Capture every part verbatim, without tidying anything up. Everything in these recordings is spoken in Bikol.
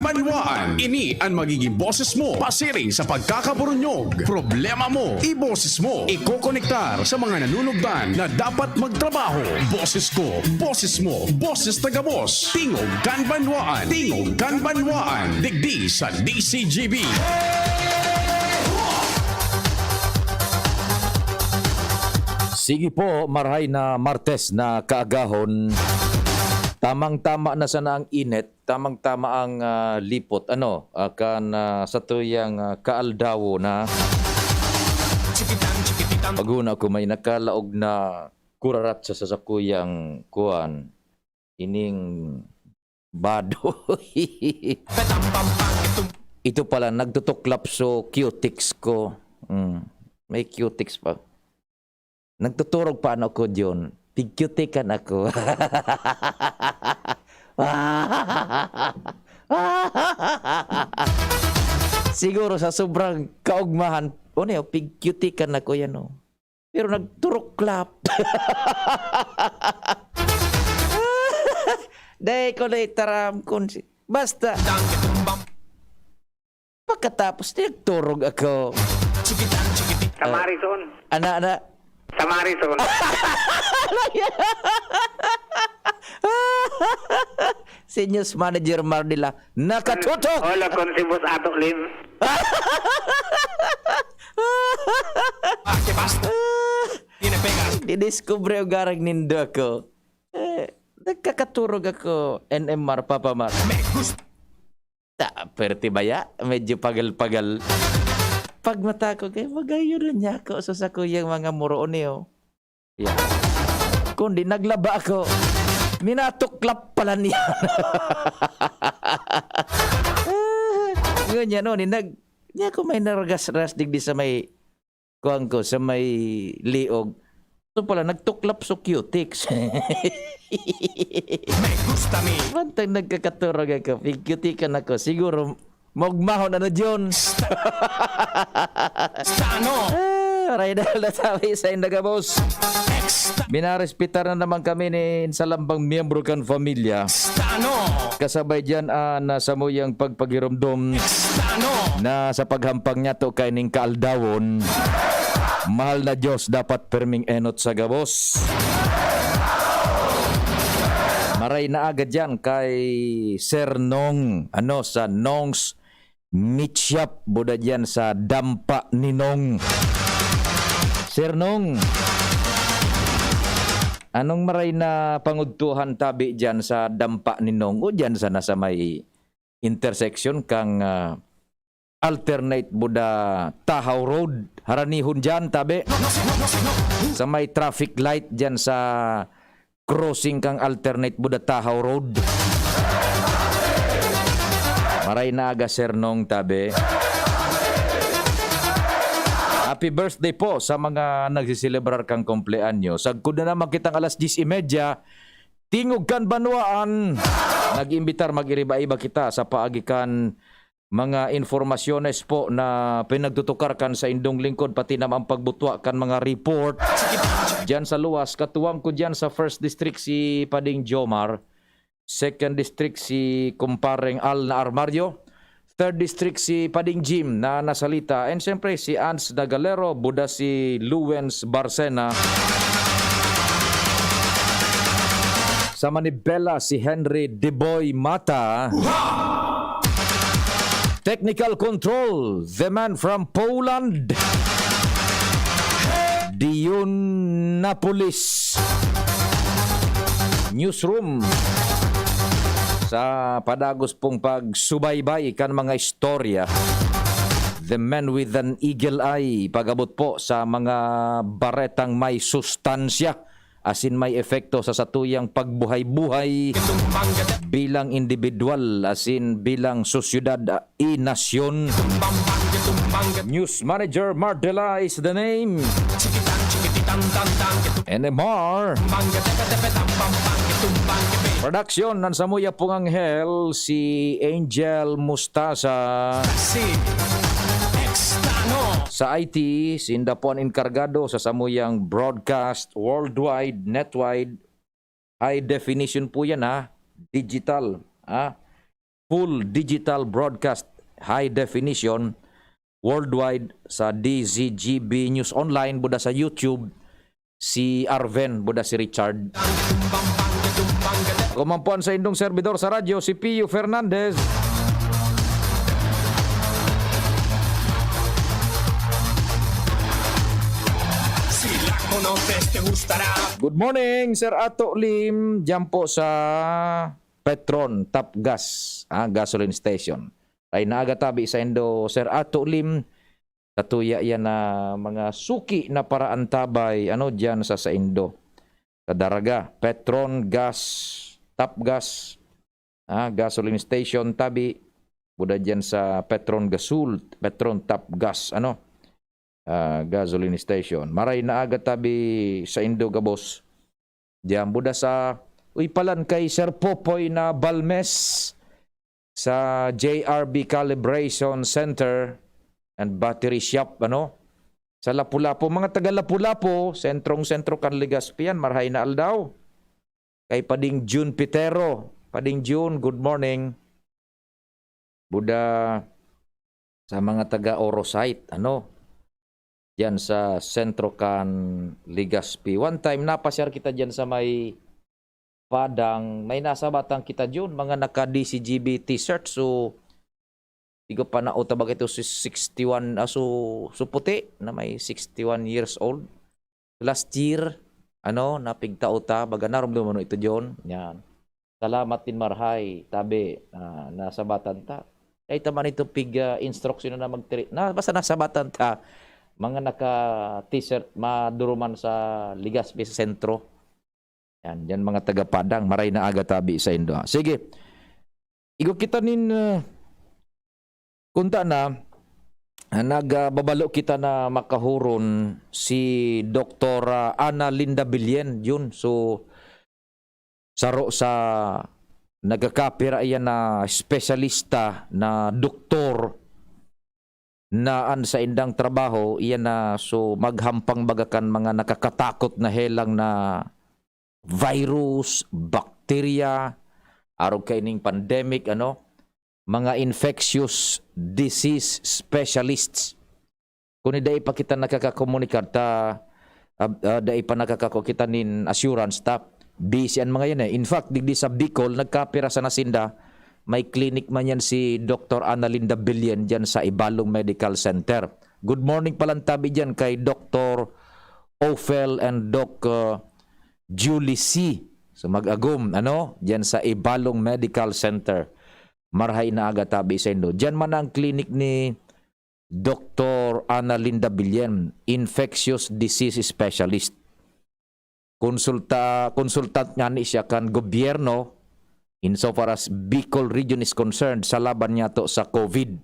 Banwaan, ini ang magiging boses mo pasiring sa pagkakaburunyog. Problema mo, iboses mo. Ikokonektar sa mga nanunugdan na dapat magtrabaho. Boses ko, boses mo, boses na gabos. Tingog kan Banwaan, Tingog kan Banwaan. Digdi sa D C G B. Sige po, marahay na Martes na kaagahon. Tamang-tama na sana ang init, tamang-tama ang, ah, lipot. Ano, ah, kan, ah, satuyang, ah, kaaldawo na. Paghuna ko, may nakalaog na kurarat sa sasakuyang kuwan. Ining bado. Ito pala, nagtutuklap so cutex ko. Mm, may cutex pa. Nagtuturog pa ano ko, John. Pigcutikan ako. Siguro sa sobrang kaugmahan, o niya, pigcutikan ako yan, oh. Pero nagturuklap. Dahil ko na itaram kung si... Basta. Pagkatapos, nagturog ako. Sa Ah. Marison. Ana, ana. Sa Marison. Si news manager Mardila, nakatutok! Hola, con si Boss Ato Lim. Didiskubre o garag nindo ako. Eh, nagkakaturog ako, N M R, Papa Mac. Ta, perte baya, medyo pagal-pagal. Pag mata ko, kaya magayon na niya ako sa sakuyang mga moroon niyo. Yeah. Kundi naglaba ako, minatuklap pala niya. Ngunyan, no, ni nag-, niya ako may naragas-ras digdi sa may, kuwan ko, sa may liog. So pala, nagtuklap so cutex. May gusta mi. Bantang nagkakaturog ako, pigcutikan ako. Siguro, maugmahon, ano, John? Sa ano? Ah, Raydal na sabi sa Indagabos. Extra. Minarespetar na naman kami ni sa lambang miyembro kan familia. Sa ano? Kasabay dyan, ah, na samuyang pagpagiromdom Sa ano? na sa paghampang niya to kaining kaaldawon. Mahal na Diyos, dapat perming enot sa gabos. Maray na aga dyan kay Sir Nong, ano, sa Nong's Meat Shop, buda dyan sa Dampa ni Nong. Sir Nong, anong maray na pangudtuhan tabi dyan sa Dampa ni Nong o dyan sana sa may intersection kang, ah, alternate buda Tahaw Road? Haranihon dyan, tabi. Sa may traffic light dyan sa crossing kang alternate buda Tahaw Road. Maray na aga, Sir Nong, tabi. Happy birthday po sa mga nagsiselebrar kang kumpleanyo. Sagkod na naman kitang alas diyes y media, Tingog kan Banwaan. Nag-imbitar, mag-iriba-iba kita sa paagi kan mga informasyones po na pinagtutukar kan saindong lingkod, pati naman pagbutwa kan mga report diyan sa luwas. Katuwang ko diyan sa First District si Pading Jomar, Second District si Kumpareng Al na Armario, Third District si Pading Jim na nasalita, and siyempre si Ans Dagalero, buda si Luwens Barcena. Sa Manibela, si Henry Deboy Mata. Technical control, the man from Poland, Dion Napolis. Newsroom, sa padagos pong pagsubaybay kan mga istorya, The Man with an Eagle Eye, pag-abot po sa mga baretang may sustansya asin may epekto sa satuyang pagbuhay-buhay bilang indibidwal asin bilang sosyedad i nasyon. News Manager Mardela is the name. N M R Production, nan samuya pong anghel, si Angel Mustasa. Sa I T, sinda po an enkargado sa samuyang broadcast worldwide, netwide, high definition po yan, ha, digital, ha. full digital broadcast, high definition, worldwide sa D Z G B News Online, buda sa YouTube, si Arven, buda si Richard. Kumampuan sa indong servidor sa radyo, si Pio Fernandez. Good morning, Sir Ato Lim, dyan po sa Petron Top Gas, ah, gasoline station. Ay naaga tabi sa indo, Sir Ato Lim, katuya yan na mga suki na paraantabay, ano, dyan sa saindo. Sa Daraga, Petron Gas, Top Gas, ah, gasoline station tabi, buda dyan sa Petron Gasul, Petron Top Gas, ano, ah, gasoline station. Maray na aga tabi sa indo gabos. Diyan buda sa, uy, palan kay Sir Popoy na Balmes sa J R B Calibration Center and Battery Shop, ano? Sa Lapu-Lapu, mga taga Lapu-Lapu, sentrong-sentro kan Legazpi yan, marhay na aldaw. Kay Pading June Pitero. Pading June, good morning. Buda sa mga taga Orosite, ano? Diyan sa sentro kan Legazpi. One time, napasyar kita diyan sa may Padang, may nasabatan kita diyon, mga naka D C G B t-shirt. So, di ko pa nauta ba ito si sixty-one, ah, so, so puti na may sixty-one years old. Last year, ano, napigtao ta, baga narumduman mo ito, John. Yan. Salamat din, marhay, tabi, ah, nasabatan ta. Ay, tama nito, pig, ah, instruction na magtiri-, na, basta nasabatan ta, mga naka-t-shirt, maduruman sa Legazpi sa sentro. Yan, yan mga taga-Padang, maray na aga tabi sa indo, ha. Sige, igo kita nin, ah, kunta na, ah, nagbabalo kita na makahuron si Doktor, ah, Ana Linda Billen, yun. So, saro sa nagkakapira iyan na espesyalista na doktor na an saindang trabaho, iyan na so maghampang baga kan mga nakakatakot na helang na virus, bakterya, arog kaining pandemic, ano, mga infectious disease specialists. Kung dai pa kita nakakakomunikar, ta, ah, ah, dai pa nakakakita nin assurance, ta busy an mga yan eh. In fact, digdi sa Bicol, nagkapira sana sinda, may clinic man yan si Doktor Ana Linda Billen dyan sa Ibalong Medical Center. Good morning palantabi dyan kay Doktor Ophel and Doc, uh, Julie C. So mag-agom, ano, dyan sa Ibalong Medical Center. Marhay na aga tabi sa indo. Dyan man ang clinic ni Doktor Ana Linda Billen, infectious disease specialist. Konsulta, consultant nga ni siya kan gobyerno insofar as Bicol region is concerned sa laban niya to sa COVID.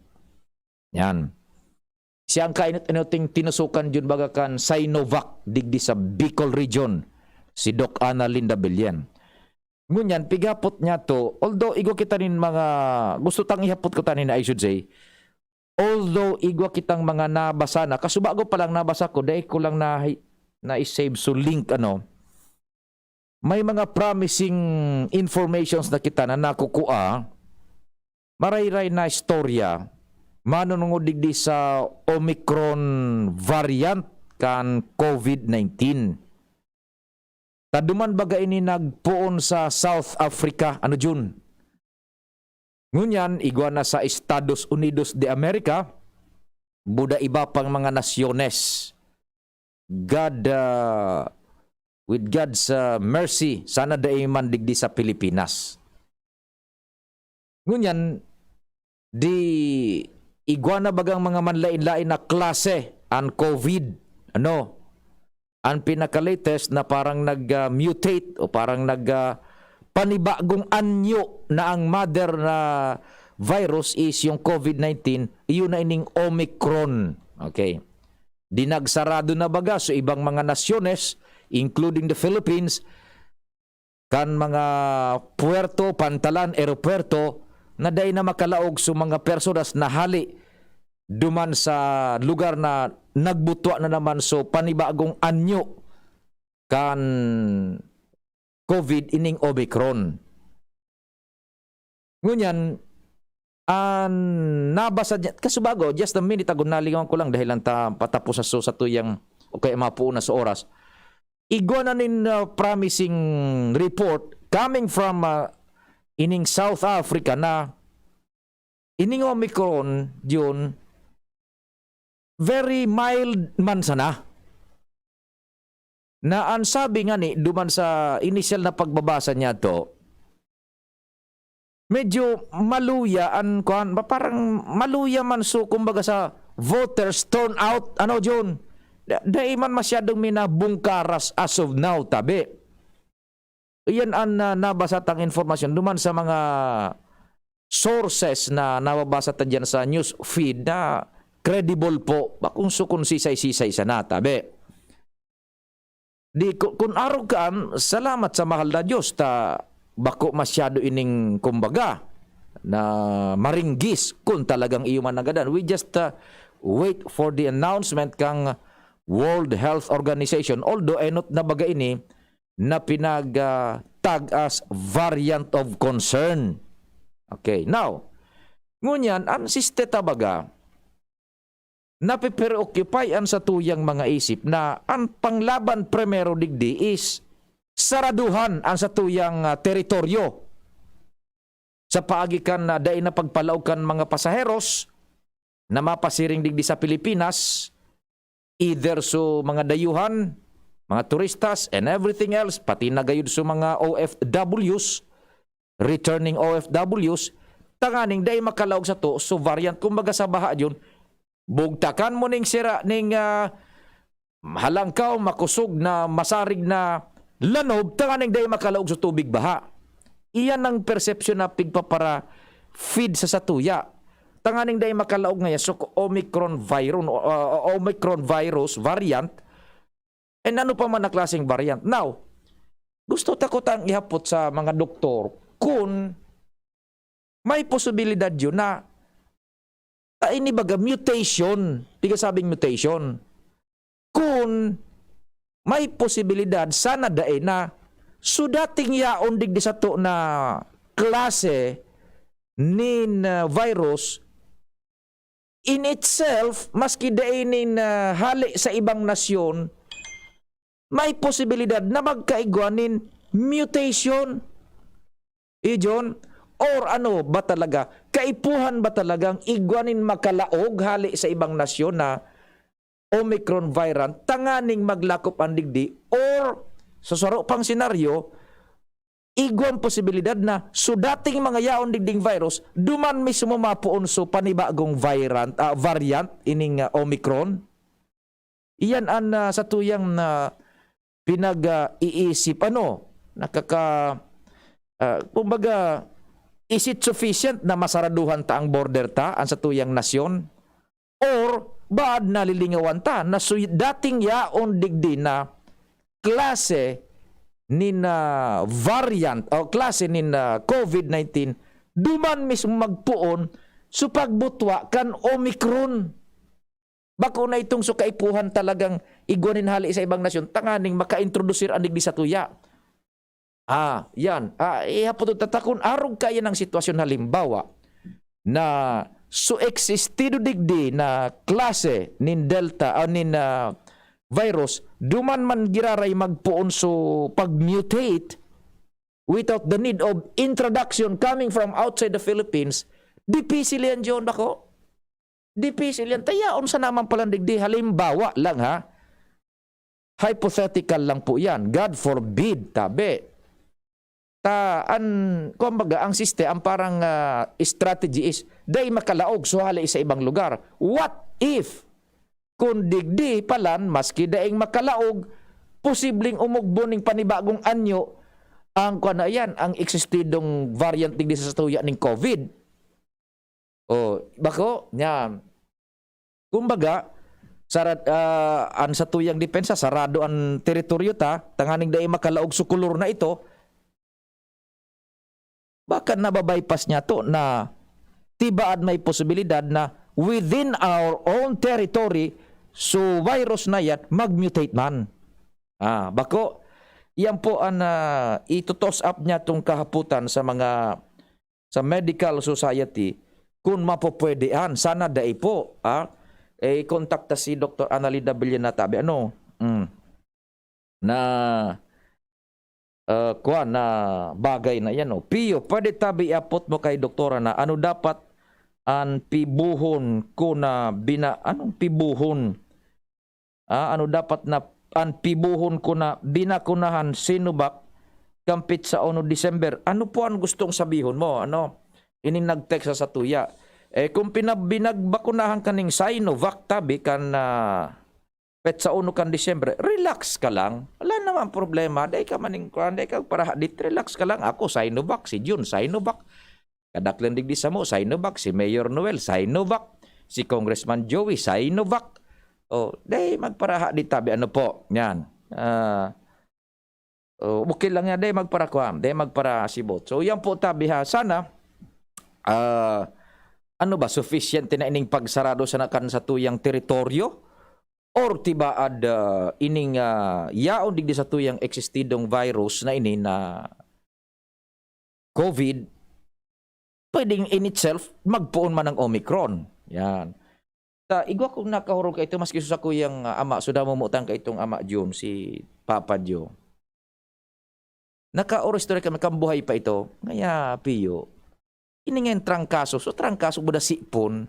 Yan. Siya ang kainot-inoting tinusukan jud baga kan Sinovac digdi sa Bicol region, si Doc Ana Linda Billen. Ngunyan, pigapot niya to, although igwa kita nin mga, gusto tang ihapot ko tanin, I should say, although igwa kitang mga nabasa na, kasubago pa lang nabasa ko, dai ko lang na, na-save so link, ano, may mga promising informations na kita na nakukua, marayray na istorya, manunungod digdi sa Omicron variant kan COVID nineteen. Taduman baga ini nagpoon sa South Africa, ano, Jun? Ngunyan, igwa na sa Estados Unidos de America, buda iba pang mga nasyones. God, ah, with God's, ah, mercy, sana dai man digdi sa Pilipinas. Ngunyan, di igwa na bagang mga manlain-lain na klase an COVID, ano? An pinaka-latest na parang nag, ah, mutate o parang nag, ah, panibagong anyo na ang mother na virus is yung COVID nineteen, iyon na ining Omicron. Okay. Dinagsarado na baga sa ibang mga nasyones, including the Philippines, kan mga puwerto, pantalan, eropuwerto na dai na makalaog sa mga personas na hali duman sa lugar na nagbutwa na naman so panibagong anyo kan COVID ining Omicron. Ngunyan, An nabasa niya, kasubago, just a minute ago, nalingawan ko lang dahil lang ta patapos na so sa tuyang, o kaya mapuon na sa oras. Igwa na nin, ah, promising report coming from, ah, ining South Africa na ining Omicron, Jun, very mild man sana. Na an sabi nga ni, duman sa inisyal na pagbabasa niya to, medyo maluya an, kuwan, ba, parang maluya man so, kumbaga, sa voters turnout, ano, Jun? Da-, dai man masyadong minabungkaras as of now, tabi. Iyan an, ah, nabasa tang informasyon duman sa mga sources na nababasa ta diyan sa news feed na credible po. Ba, kung so, kung sisay-sisay sana, tabi. Di, ku-, kun arog kaan, salamat sa mahal na Diyos ta bako masyado ining, kumbaga, na maringgis kun talagang iyo man nagadan. We just, uh, wait for the announcement kang World Health Organization. Although enot na baga ini na pinag, ah, tag as variant of concern. Okay, now, ngunyan, an siste ta baga, napepreoccupy an satuyang mga isip na an panglaban primero digdi is saraduhan an satuyang, ah, teritoryo. Sa paagi kan, ah, dai na pagpalaog kan mga pasaheros na mapasiring digdi sa Pilipinas, either so mga dayuhan, mga turistas, and everything else, pati na gayud so mga O F Ws, returning O F Ws, tanganing dai makalaog sato so variant. Kumbaga sa baha, Jun, bugtakan mo ning sira ning, ah, halangkaw, makosog na, masarig na lanob, tanganing dai makalaog sa tubig baha. Iyan ang persepsyon na pigpapara-feed sa satuya. Tanganing dai makalaog ngaya so Omicron virus, ah, Omicron virus variant, and ano pa man na klaseng variant. Now, gusto ta ko tang ihapot sa mga doktor kun may posibilidad yun na, ta ini baga mutation, pigasabing mutation. Kun may posibilidad, sana dai na, so dating yaon digdi sato na klase nin, ah, virus, in itself, maski dai nin, ah, hale sa ibang nasyon, may posibilidad na magkaigwa nin mutation. Ijon, or ano ba talaga, kaipuhan ba talagang igwa nin makalaog hale sa ibang nasyon na Omicron variant tanganing maglakop an digdi, or sa saro pang senaryo, igwang posibilidad na so dating mga yaon digding virus, duman mismo mapoon so panibagong virant-, ah, variant ining, ah, Omicron? Iyan an, ah, satuyang na pinag, ah, iisip, ano, nakaka-, ah, kumbaga, is it sufficient na masaraduhan ta ang border ta, ang satuyang nasyon? Or baad nalilingawan ta na so dating yaon digdi na klase nin, ah, variant o klase nin, ah, covid nineteen, duman mismo magpoon so pagbutwa kan Omicron. Bako na itong so kaipuhan talagang igwa nin hale sa ibang nasyon tanganing makaintrodusir an digdi satuya. Ah, yan. Ah, ihapot ta ta kun arog kaya ang sitwasyon, halimbawa, na so existido digdi na klase nin Delta, ah, nin, ah, virus, duman man giraray magpoon so pag-mutate without the need of introduction coming from outside the Philippines, dipisil yan, John, bako? Dipisil yan. Ta yaon sana man palan digdi, halimbawa lang, ha? Hypothetical lang po yan. God forbid, tabi. Ta, an, kumbaga, ang siste, ang parang, ah, strategy is, dai makalaog, so hale sa ibang lugar. What if, kung digdi palan, maski daing makalaog, posibleng umugbo ning panibagong anyo, ang, kuwan na yan, ang existidong variant digdi sa satuya ning covid. Oh, bako, nya. Kumbaga, sarad-, ah, an satuyang depensa, sarado an teritoryo ta, tanganing dai makalaog so kolor na ito, baka nababypass niya to na tibaad may posibilidad na within our own territory, so virus na yan, mag-mutate man. Ah, bako, yan po an, ah, ito-toss up niya tong kahaputan sa mga, sa medical society, Kung mapupwede an, sana dai po, ah, eh, kontakta si Doktor Annalyn Dabillan na tabi, ano, mm, na, ah, kuwan, na bagay na yan, oh. Pio, pwede tabi iapot mo kay doktora na ano dapat an pibuhon ko na bina-, anong pibuhon? Ah, ano dapat na an pibuhon ko na binakunahan Sinovac kan petsa uno December? Ano po ang gustong sabihon mo? Ano? Ining nag-text sa satuya. Eh, kung pinab-, binagbakunahan ka ning Sinovac, tabi kan, ah, petsa uno kan Disyembre, relax ka lang. Wala namang problema. Dai ka maning kuwan, dai ka paraha-, dit, relax ka lang. Ako, Sinovac. Si Jun, Sinovac. Kadaklan digdi samo, Sinovac. Si Mayor Noel, Sinovac. Si Congressman Joey, Sinovac. Oh, dai magparaha di tabi. Ano po? Yan. Ah, oh, okay lang yan. Dai magparakuan, dai magparasibot. So, yan po tabi ha. Sana, ah, ano ba, sufficient na ining pagsarado sa nakan sa tuyang teritoryo? Or tibaad, ah, ining, ah, yaon digdi sa tuyang eksistidong virus na ini na COVID, pwedeng in itself, magpoon man ang Omicron. Yan. Ta, igwa kong nakahurog kaito, maski sa sakuyang, ah, ama, so, namumutan kaitong ama Jun, si Papa Joe. Nakaoristorya kami, kan buhay pa ito. Ngaya, Pio, ini ngayang trangkaso, so trangkaso buda sipon.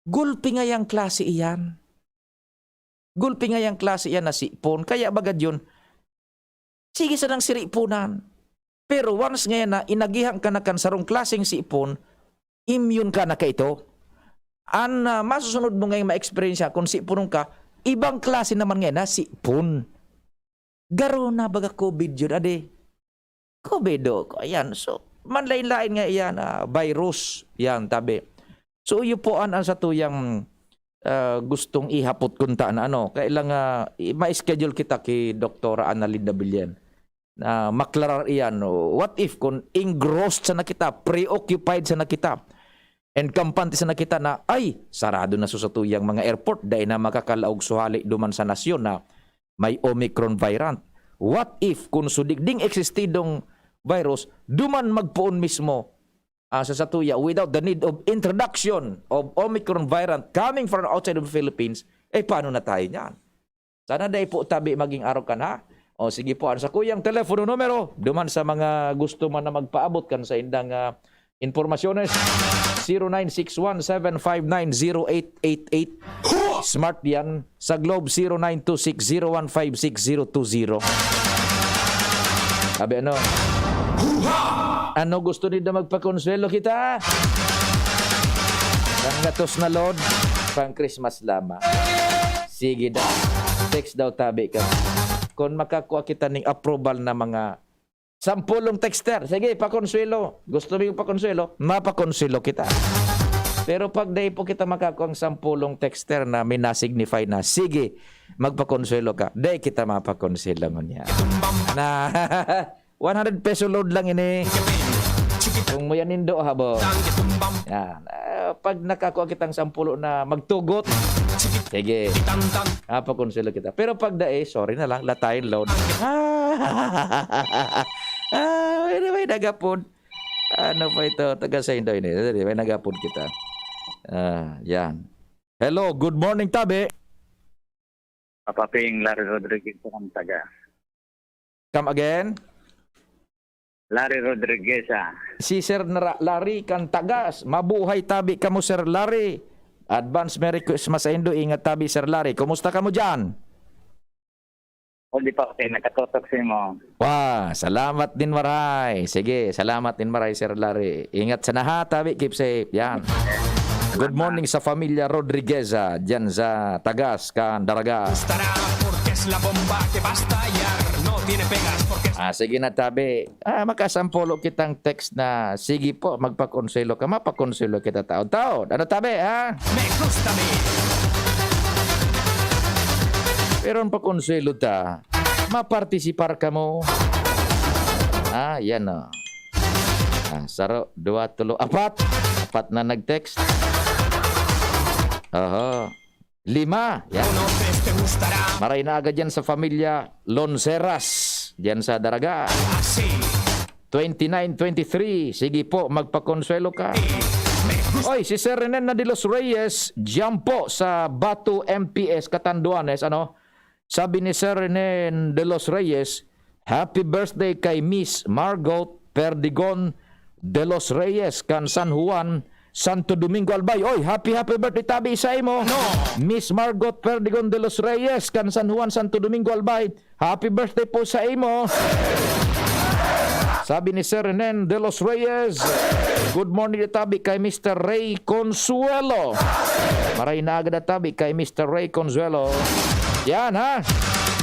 Gulpi ngayang klase iyan. Gulpi ngayang klase iyan na sipon. Kaya bagad yun, sige sanang siriponan. Pero once ngayon na inagihan ka na kan sarong klaseng sipon, immune ka na kaito. An, ah, masusunod mo ngayong ma-eksperyensya kung siponon ka, ibang klase naman ngayon na sipon. Garo na baga COVID yun, ade. COVID, oh, ayan. So, manlain-lain nga iyan, ah, virus. Yan, tabi. So, iyo po an, an satuyang, ah, gustong ihapot kunta na ano, kailang, ah, i-, ma-schedule kita ki Doktora Annalyn Dabillan na maklarar iyan. What if kung engrossed sana kita, preoccupied sana kita, and kampante sana kita na, ay, sarado na so satuyang mga airport, dai na makakalaog suhali duman sa nasyon na may Omicron variant. What if kung so digding eksistidong virus, duman magpoon mismo, ah, sa satuya without the need of introduction of Omicron variant coming from outside of the Philippines, eh, paano na tayo niyan? Sana dai po tabi maging arokan, ha? O, sige po, ang sakuyang telepono numero, duman sa mga gusto man na magpaabot kan saindang, ah, impormasyones, zero nine six one seven five nine zero eight eight eight. Smart yan. Sa Globe, zero nine two six zero one five six zero two zero. Sabi, ano? Ano gusto ninda, magpakonsuelo kita? Ang gatos na load, pang Christmas lamang. Sige daw. Text daw tabi ka. Kung makakuha kita ning approval na mga sampulong texter, sige, pakonsuelo. Gusto mo yung pakonsuelo? Mapakonsuelo kita. Pero pag dai po kita makakuha ang sampulong texter na minasignify na, sige, magpakonsuelo ka. Dai kita mapakonsuelo ngunyan. Na, one hundred peso load lang ini. Kung mo yan nindo, habo. Yan. Ah, pag nakakuha kitang sampulo na magtugot, sige. Ah, pakonselo kita. Pero pag dai, sorry na lang, latayon load. Ah, ah, anyway, nagapon. Ano pa ito? Taga sa Indo ini. Anyway, nagapon kita. Ah, yan. Hello, good morning, tabi. Papa Ping, Larry Rodriguez sa Kantaga. Come again? Larry Rodriguez, ah. Si Sir Nara-, Larry Kantagas. Mabuhay tabi kamo, Sir Larry. Advance Merry Christmas sa indo. Ingat tabi, Sir Larry. Kumusta kamo dyan? O, di pa, okay. Nakatutok sa imo. Wa, salamat din, maray. Sige, salamat din, maray, Sir Larry. Ingat sana ha, tabi. Keep safe. Yan. Good morning sa Familia Rodrigueza, dyan sa Tagas, kan Daraga. Gustará, porque es la bomba que va a estallar. No tiene pegas, porque es Ah, sige na, tabi. Ah, makasampulo kitang text na, sige po, magpakonselo ka. Mapakonselo kita taon-taon. Ano, tabi, ha? Me gusta a mí. Pero ang pakonselo ta, mapartisipar kamo. Ah, yan, oh. Ah, saro, dua, tulo, apat. Apat na nag-text. Oho. Lima. Yan. Conoces, te gustará. Maray na agad yan sa pamilya Lonceras. Diyan sa Daraga. Así. Twenty-nine twenty-three. Sige po, magpakonsuelo ka. Oy, si Sir Renen na de los Reyes, diyan po sa Batu M P S, Catanduanes, ano? Sabi ni Sir Renen de los Reyes, "Happy birthday kay Miss Margot Perdigon de los Reyes, kan San Juan, Santo Domingo, Albay." Oy, happy, happy birthday tabi sa imo. Miss Margot Perdigon de los Reyes, kan San Juan, Santo Domingo, Albay. Happy birthday po sa imo. Sabi ni Sir Renen de los Reyes, "Good morning, tabi kay Mister Ray Consuelo." Maray na agad tabi kay Mister Ray Consuelo. Yan, ha?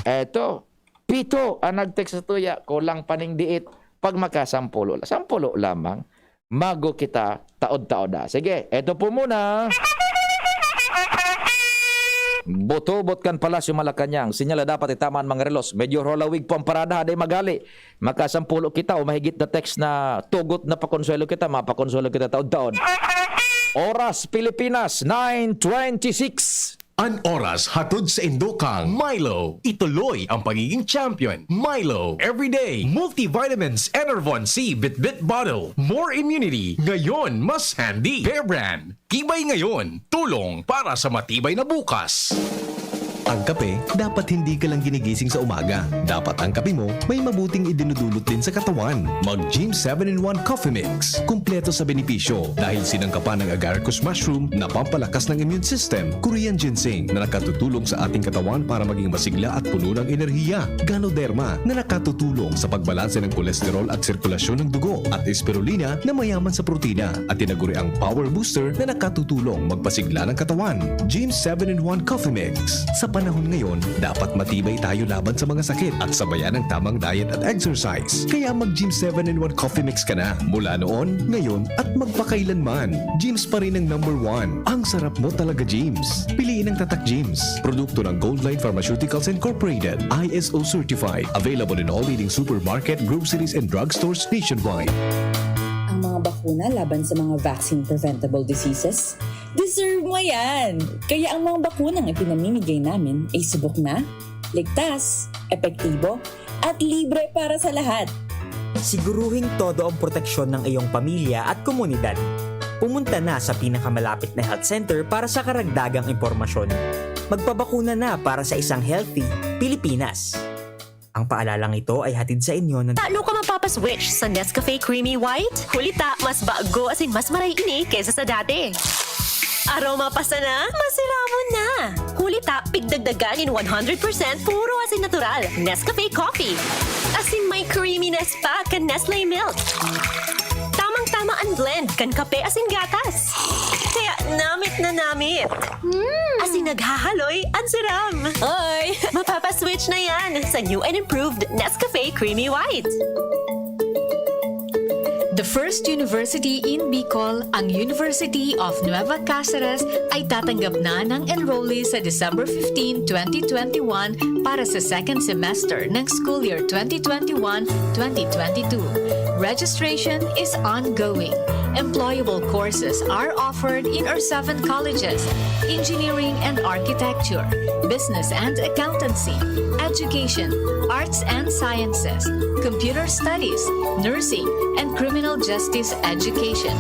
Eto, pito ang nag-text sa tuya. Kulang pa ning diit. Pag makasampulo la-, sampulo lamang, mago kita taod-taod, ah. Sige, eto po muna. Butobot kan Palasyo Malacañang. Sinyal na dapat itama ang mga relos. Medyo holawig po ang parada, haday magali. Makasampulo kita o mahigit na text na tugot na pakonsuelo kita, mapakonsuelo kita taod-taod. Oras, Pilipinas, nine twenty-six. An oras hatod sa indokang Milo. Ituloy ang pagiging champion. Milo, everyday. Multivitamins, Enervon C, Bitbit Bottle. More immunity. Ngayon, mas handy. Bear Brand. Tibay ngayon, tulong para sa matibay na bukas. Ang kape, dapat hindi ka lang ginigising sa umaga. Dapat ang kape mo may mabuting idinudulot din sa katawan. Mag Gym seven in one Coffee Mix. Kumpleto sa benepisyo dahil sinangkapan ng agaricus mushroom na pampalakas ng immune system, Korean ginseng na nakatutulong sa ating katawan para maging masigla at puno ng enerhiya, Ganoderma na nakatutulong sa pagbalanse ng kolesterol at sirkulasyon ng dugo, at Spirulina na mayaman sa protina, at tinaguriang Power Booster na nakatutulong magpasigla ng katawan. Gym seven in one Coffee Mix. Sa panahon ngayon, dapat matibay tayo laban sa mga sakit at sabayan ng tamang diet at exercise. Kaya mag Gym seven in one Coffee Mix ka na mula noon, ngayon, at magpakailanman. Gym's pa rin ang number one. Ang sarap mo talaga, Gym's. Piliin ang Tatak Gym's. Produkto ng Goldline Pharmaceuticals Incorporated. I S O certified. Available in all leading supermarket, groceries, and drugstores nationwide. Ang mga bakuna laban sa mga vaccine-preventable diseases, deserve mo yan! Kaya ang mga bakunang ipinamimigay namin ay subok na, ligtas, epektibo, at libre para sa lahat. Siguruhing todo ang proteksyon ng iyong pamilya at komunidad. Pumunta na sa pinakamalapit na health center para sa karagdagang impormasyon. Magpabakuna na para sa isang healthy Pilipinas. Ang paalalang ito ay hatid sa inyo ng Tano ka mapapaswitch sa Nescafe Creamy White? Huli ta, mas bago asin mas maray ini kaysa sa dati. Aroma pa sana, masiramon na! Huli ta, pigdagdagan nin one hundred percent puro asin natural, Nescafe Coffee. Asin may creaminess pa kan Nestle Milk. Tamang-tama an blend kan kape asin gatas. Kaya namit na namit. Asin naghahaloy an siram. Oy! Mapapaswitch na yan sa new and improved Nescafe Creamy White. The first university in Bicol, ang University of Nueva Caceres, ay tatanggap na ng enrollees sa December fifteen, twenty twenty-one para sa second semester ng school year twenty twenty-one, twenty twenty-two. Registration is ongoing. Employable courses are offered in our seven colleges: engineering and architecture, business and accountancy, education, arts and sciences, computer studies, nursing, and criminal justice education.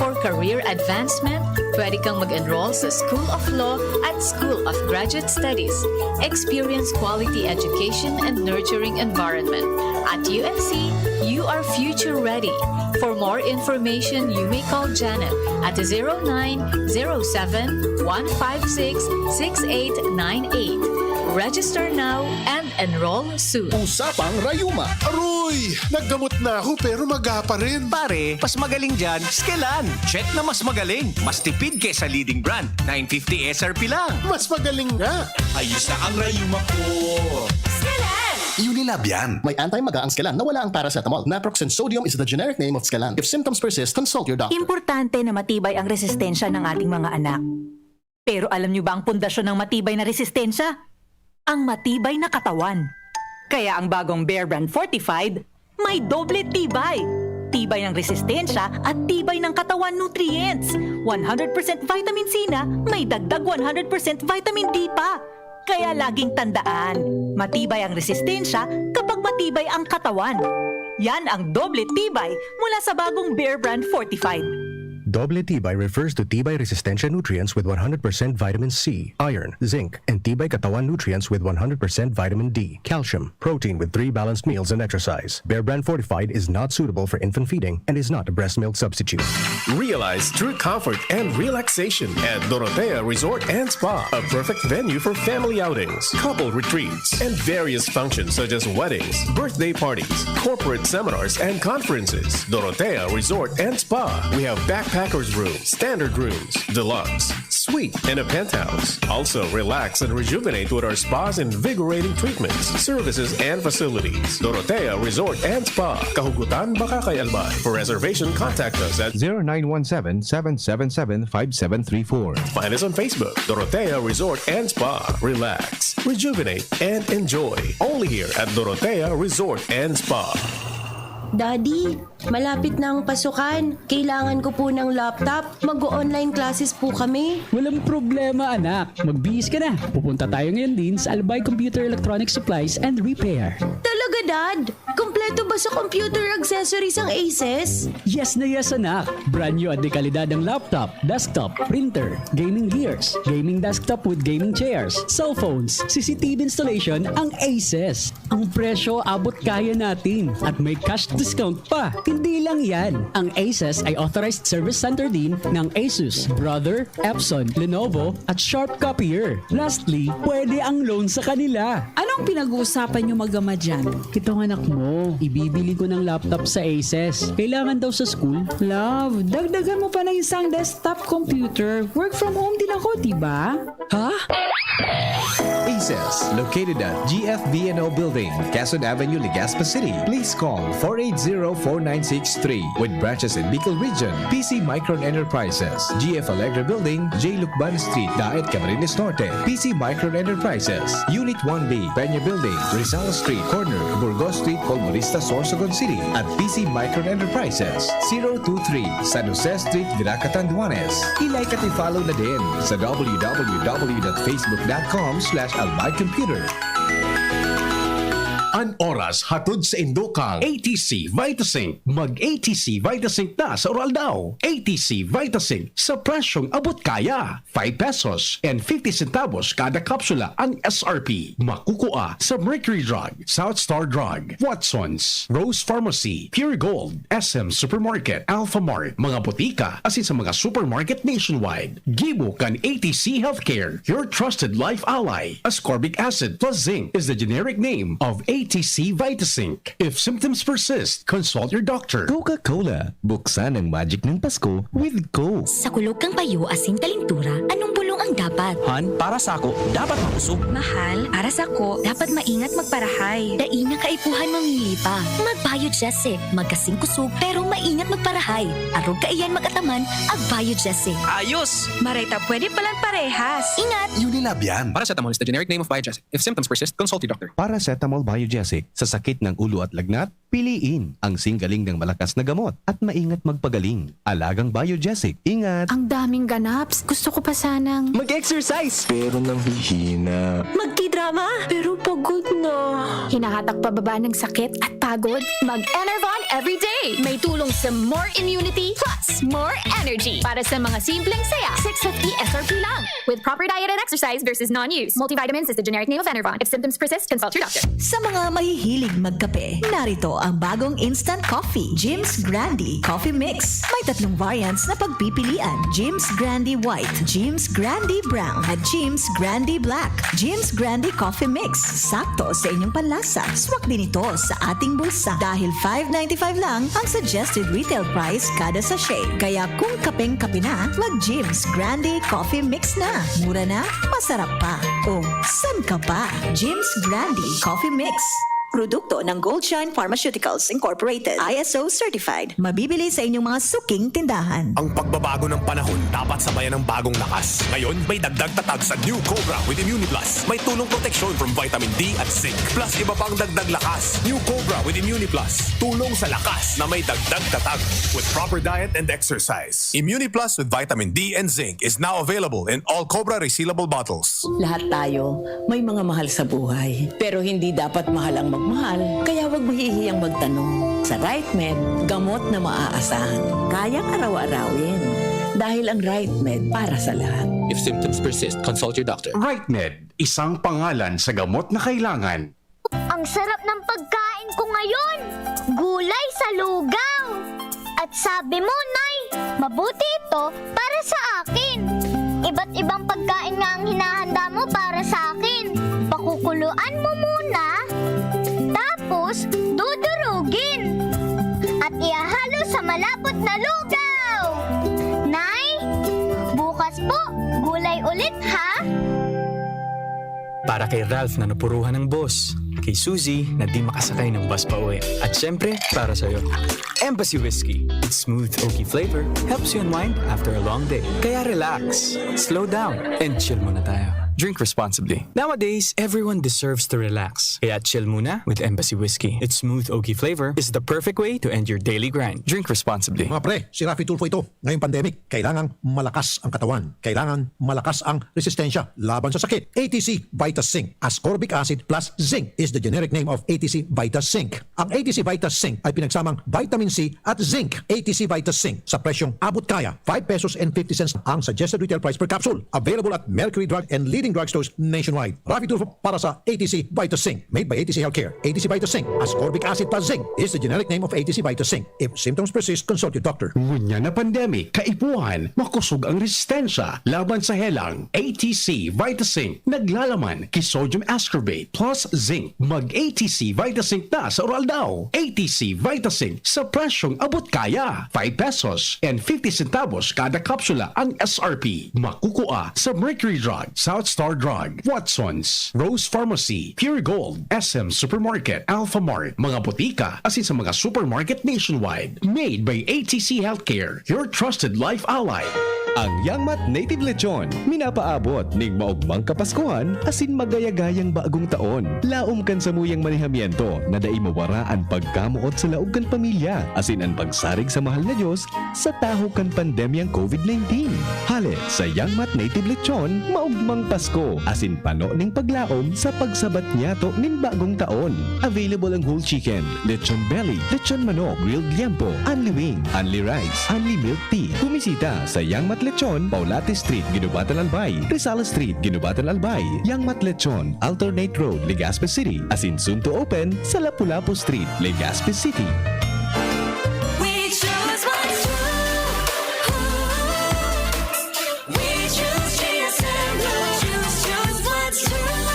For career advancement, pwede kang mag-enroll sa School of Law at School of Graduate Studies. Experience quality education and nurturing environment. At U N C, you are future ready. For more information, you may call Janet at zero nine zero seven, one five six, six eight nine eight. Register now and enroll soon. Usapang Rayuma. Aroy! Naggamot na ako pero maga pa rin. Pare, mas magaling dyan, Skelan. Check na mas magaling. Mas tipid kaysa leading brand. Nine fifty S R P lang. Mas magaling nga. Ayos na ang rayuma ko. Skelan! Unilab yan. May anti-maga ang Skelan na wala ang paracetamol. Naproxen sodium is the generic name of Skelan. If symptoms persist, consult your doctor. Importante na matibay ang resistensya ng ating mga anak. Pero alam niyo ba ang pundasyon ng matibay na resistensya? Ang matibay na katawan. Kaya ang bagong Bear Brand Fortified, may doble tibay. Tibay ng resistensya at tibay ng katawan nutrients. One hundred percent vitamin C na, may dagdag one hundred percent vitamin D pa. Kaya laging tandaan, matibay ang resistensya kapag matibay ang katawan. Yan ang doble tibay mula sa bagong Bear Brand Fortified. Doble Tibay refers to tibay resistensya nutrients with one hundred percent vitamin C, iron, zinc, and tibay katawan nutrients with one hundred percent vitamin D, calcium, protein with three balanced meals and exercise. Bear Brand Fortified is not suitable for infant feeding and is not a breast milk substitute. Realize true comfort and relaxation at Dorotea Resort and Spa, a perfect venue for family outings, couple retreats, and various functions such as weddings, birthday parties, corporate seminars, and conferences. Dorotea Resort and Spa. We have backpackers room, standard rooms, deluxe, suite, and a penthouse. Also, relax and rejuvenate with our spa's invigorating treatments, services, and facilities. Dorotea Resort and Spa, Kahugutan, Bacacay, Albay. For reservation, contact us at zero nine one seven, seven seven seven, five seven three four. Find us on Facebook, Dorotea Resort and Spa. Relax, rejuvenate, and enjoy. Only here at Dorotea Resort and Spa. Daddy, malapit na ang pasukan. Kailangan ko po ng laptop. Mag-o-online classes po kami. Walang problema, anak. Magbihis ka na. Pupunta tayo ngayon din sa Albay Computer Electronic Supplies and Repair. Talaga, Dad? Kompleto ba sa computer accessories ang Aces? Yes na yes, anak. Brand new at dekalidad ang laptop, desktop, printer, gaming gears, gaming desktop with gaming chairs, cellphones, C C T V installation ang Aces. Ang presyo abot kaya natin at may cash discount pa. Hindi lang yan. Ang Aces ay authorized service center din ng Asus, Brother, Epson, Lenovo, at Sharp Copier. Lastly, pwede ang loan sa kanila. Anong pinag-uusapan niyo mag-ama dyan? Itong anak mo, ibibili ko ng laptop sa Aces. Kailangan daw sa school. Love, dagdagan mo pa ng isang desktop computer. Work from home din ako, di ba? Ha? Aces, located at G F B N O Building, Quezon Avenue, Legazpi City. Please call four eight zero, four nine six three. With branches in Bicol Region, P C Micron Enterprises, G F Alegre Building, J Lucban Street, Daet, Camarines Norte, P C Micron Enterprises, Unit one B, Peña Building, Rizal Street, corner, Burgos Street, Colmonista, Sorsogon City, at P C Micron Enterprises, zero two three, San Jose Street, Virac, Catanduanes. I-like at i-follow na din sa w w w dot facebook dot com slash albay computer. An oras hatod sa indo kang A T C Vitasync. Mag A T C Vitasync na sa Uraldaw. A T C Vitasync sa presyong abot kaya. Five pesos and fifty centavos kada kapsula ang S R P. Makukua sa Mercury Drug, South Star Drug, Watson's, Rose Pharmacy, Pure Gold, S M Supermarket, Alphamart, mga botika, asin sa mga supermarket nationwide. Gibo kan A T C Healthcare, your trusted life ally. Ascorbic acid plus zinc is the generic name of A T C Vitasync. If symptoms persist, consult your doctor. Coca-Cola, buksan ang magic ng Pasko with Coke. Sa kulog kan payo asin kalintura, anong bulong ang dapat? Han, para sako, dapat makusog. Mahal, para sako, dapat maingat magparahay. Dai na kaipuhan mamili pa. Mag-Biogesic, magkasing kusog, pero maingat magparahay. Arog kaiyan mag-ataman, ag-Biogesic. Ayos! Maray ta pwede palan parehas. Ingat! Unilab yan. Paracetamol is the generic name of Biogesic. If symptoms persist, consult your doctor. Paracetamol Biogesic. Sa sakit ng ulo at lagnat, piliin ang singgaling ng malakas na gamot at maingat magpagaling. Alagang Biogesic. Ingat! Ang daming ganaps. Gusto ko pa sanang mag-exercise. Pero nanghihina. Magkidrama. Pero pagod na. Hinahatak pababa ng sakit at pagod. Mag-Enervon everyday. May tulong sa more immunity plus more energy. Para sa mga simpleng saya, six fifty S R P lang. With proper diet and exercise versus non-use. Multivitamins is the generic name of Enervon. If symptoms persist, consult your doctor. Sa mga mahihilig magkape, narito ang bagong instant coffee, Jim's Grande Coffee Mix. May tatlong variants na pagpipilian, Jim's Grande White, Jim's Grande Brown, at Jim's Grande Black. Jim's Grande Coffee Mix, sakto sa inyong panlasa. Swak din ito sa ating bulsa dahil five ninety-five lang ang suggested retail price kada sachet. Kaya kung kapeng-kape na, mag Jim's Grande Coffee Mix na. Mura na, masarap pa. O, san ka pa? Jim's Grande Coffee Mix. Produkto ng Goldshine Pharmaceuticals Incorporated, I S O certified. Mabibili sa inyong mga suking tindahan. Ang pagbabago ng panahon dapat sabayan ng bagong lakas. Ngayon, may dagdag tatag sa New Cobra with Immuniplus. May tulong proteksyon from vitamin D at zinc. Plus, iba pang dagdag lakas. New Cobra with Immuniplus. Tulong sa lakas na may dagdag tatag with proper diet and exercise. Immuniplus with vitamin D and zinc is now available in all Cobra resealable bottles. Lahat tayo may mga mahal sa buhay. Pero hindi dapat mahal ang magmahal, kaya wag mahihiyang magtanong. Sa RightMed, gamot na maaasahan. Kayang araw-arawin. Dahil ang right med para sa lahat. If symptoms persist, consult your doctor. Rightmed, isang pangalan sa gamot na kailangan. Ang sarap ng pagkain ko ngayon! Gulay sa lugaw! At sabi mo, Nay, mabuti ito para sa akin. Iba't ibang pagkain nga ang hinahanda mo para sa akin. Pakukuluan mo muna, tapos dudurugin. At ihahalo sa malapot na lugaw. Nay, bukas po, gulay ulit ha? Para kay Ralph na napuruhan ng boss, kay Suzy na di makasakay ng bus pa uwi, at syempre, para sa'yo. Embassy Whiskey. Its smooth, oaky flavor helps you unwind after a long day. Kaya relax, slow down, and chill muna tayo. Drink responsibly. Nowadays, everyone deserves to relax. Kaya chill muna with Embassy Whiskey. Its smooth, oaky flavor is the perfect way to end your daily grind. Drink responsibly. Mga pre, si Raffy Tulfo ito. Ngayong pandemic, kailangang malakas ang katawan. Kailangan malakas ang resistensya laban sa sakit. A T C Vitas Zinc. Ascorbic acid plus zinc is the generic name of A T C Vitas Zinc. Ang A T C Vitas Zinc ay pinagsamang vitamin C at zinc. A T C Vitas Zinc sa presyong abot kaya, five pesos and fifty cents ang suggested retail price per capsule. Available at Mercury Drug and leading drugstores nationwide. Raffy Tulfo para sa A T C Vitas Zinc. Made by A T C Healthcare. A T C Vitas Zinc. Ascorbic acid plus zinc is the generic name of A T C Vitas Zinc. If symptoms persist, consult your doctor. Ngunyan na pandemic, kaipuhan, makusog ang resistensya laban sa helang. A T C Vitasync, naglalaman ki sodium ascorbate plus zinc. Mag A T C Vitasync na sa Uraldaw. A T C Vitasync sa presyong abot kaya. Five pesos and fifty centavos kada kapsula ang S R P. Makukua sa Mercury Drug, South Star Drug, Watson's, Rose Pharmacy, Pure Gold, S M Supermarket, Alphamart, mga botika, asin sa mga supermarket nationwide. Made by A T C Healthcare, your trusted life ally. Ang Yangmat Native Lechon, minapaabot ning maogmang Kapaskuhan asin magayagayang bagong taon. Laom kan samuyang manihamiento na dai mawara an pagkamoot sa laog kan pamilya asin an pagsarig sa mahal na Dios sa tahaw kan pandemyang COVID nineteen. Hale sa Yangmat Native Lechon, maogmang Pasko asin pano ning paglaom sa pagsabat niyato nin bagong taon. Available ang whole chicken, lechon belly, lechon manok, grilled liempo, unli wing, unli rice, unli milk tea. Bumisita sa Yangmat Lechon, Paulate Street, Guinobatan, Albay, Rizal Street, Guinobatan, Albay, Yangmat Lechon, Alternate Road, Legazpi City, asin soon to open sa Lapu-Lapu Street, Legazpi City. We choose what's true. We choose G S M Blue. Choose, choose what's true.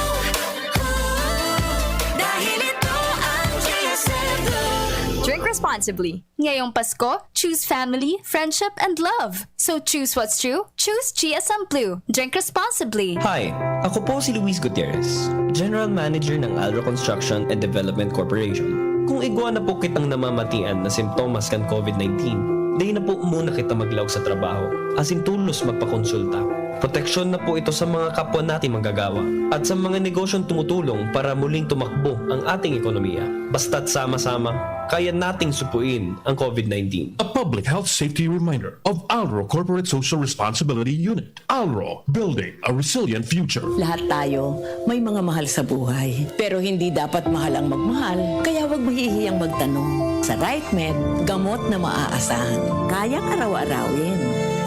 Dahil ito ang G S M Blue. Drink responsibly. Ngayong Pasko, choose family, friendship, and love. So choose what's true, choose G S M Blue. Drink responsibly. Hi! Ako po si Luis Gutierrez, General Manager ng Alro Construction and Development Corporation. Kung igwa na po kitang namamatian na simptomas kan COVID nineteen, dai na po muna kita maglaog sa trabaho, asin tolos magpakonsulta. Proteksyon na po ito sa mga kapwa natin manggagawa at sa mga negosyong tumutulong para muling tumakbo ang ating ekonomiya. Basta't sama-sama, kaya nating supuin ang COVID nineteen. A public health safety reminder of Alro Corporate Social Responsibility Unit. Alro, building a resilient future. Lahat tayo may mga mahal sa buhay. Pero hindi dapat mahal ang magmahal, kaya huwag mahihiyang magtanong. Sa RightMed, gamot na maaasahan. Kayang araw-arawin.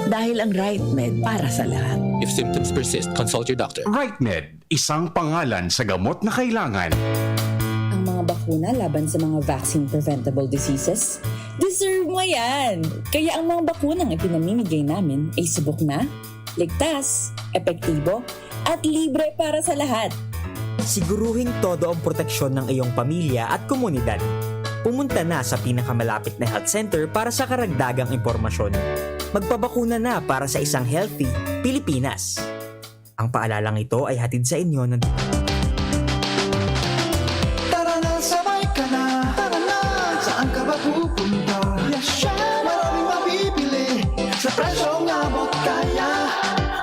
Dahil ang RightMed para sa lahat. If symptoms persist, consult your doctor. RightMed, isang pangalan sa gamot na kailangan. Ang mga bakuna laban sa mga vaccine-preventable diseases, deserve mo yan! Kaya ang mga bakunang ipinamimigay namin ay subok na, ligtas, epektibo, at libre para sa lahat. Siguruhing todo ang proteksyon ng iyong pamilya at komunidad. Pumunta na sa pinakamalapit na health center para sa karagdagang impormasyon. Magpabakuna na para sa isang healthy Pilipinas. Ang paalalang ito ay hatid sa inyo ng Tara na, sabay ka na. Tara na, saan ka ba pupunta? Yashano! Maraming mabibili sa presyong abot kaya.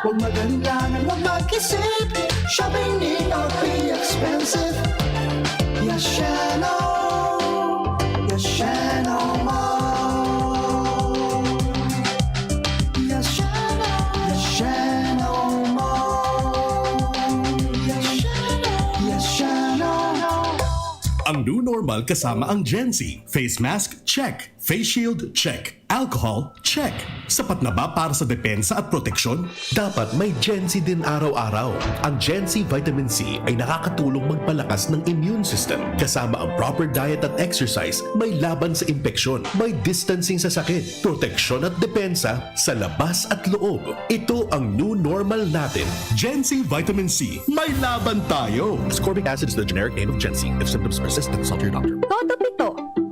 Huwag mag-alinlangan, huwag mag-isip. Shopping need not be expensive. Yashano! Yashano Mall! Yashano! Yashano Mall! Yashano! Yashano! Ang new normal kasama ang Gen Z. Face mask, check. Face shield, check. Alcohol, check. Sapat na ba para sa depensa at proteksyon? Dapat may Gen Z din araw-araw. Ang Gen Z Vitamin C ay nakakatulong magpalakas ng immune system. Kasama ang proper diet at exercise, may laban sa impeksyon, may distancing sa sakit, proteksyon at depensa sa labas at loob. Ito ang new normal natin. Gen Z Vitamin C, may laban tayo! Ascorbic acid is the generic name of Gen Z. If symptoms persist, consult your doctor. Koto Pito,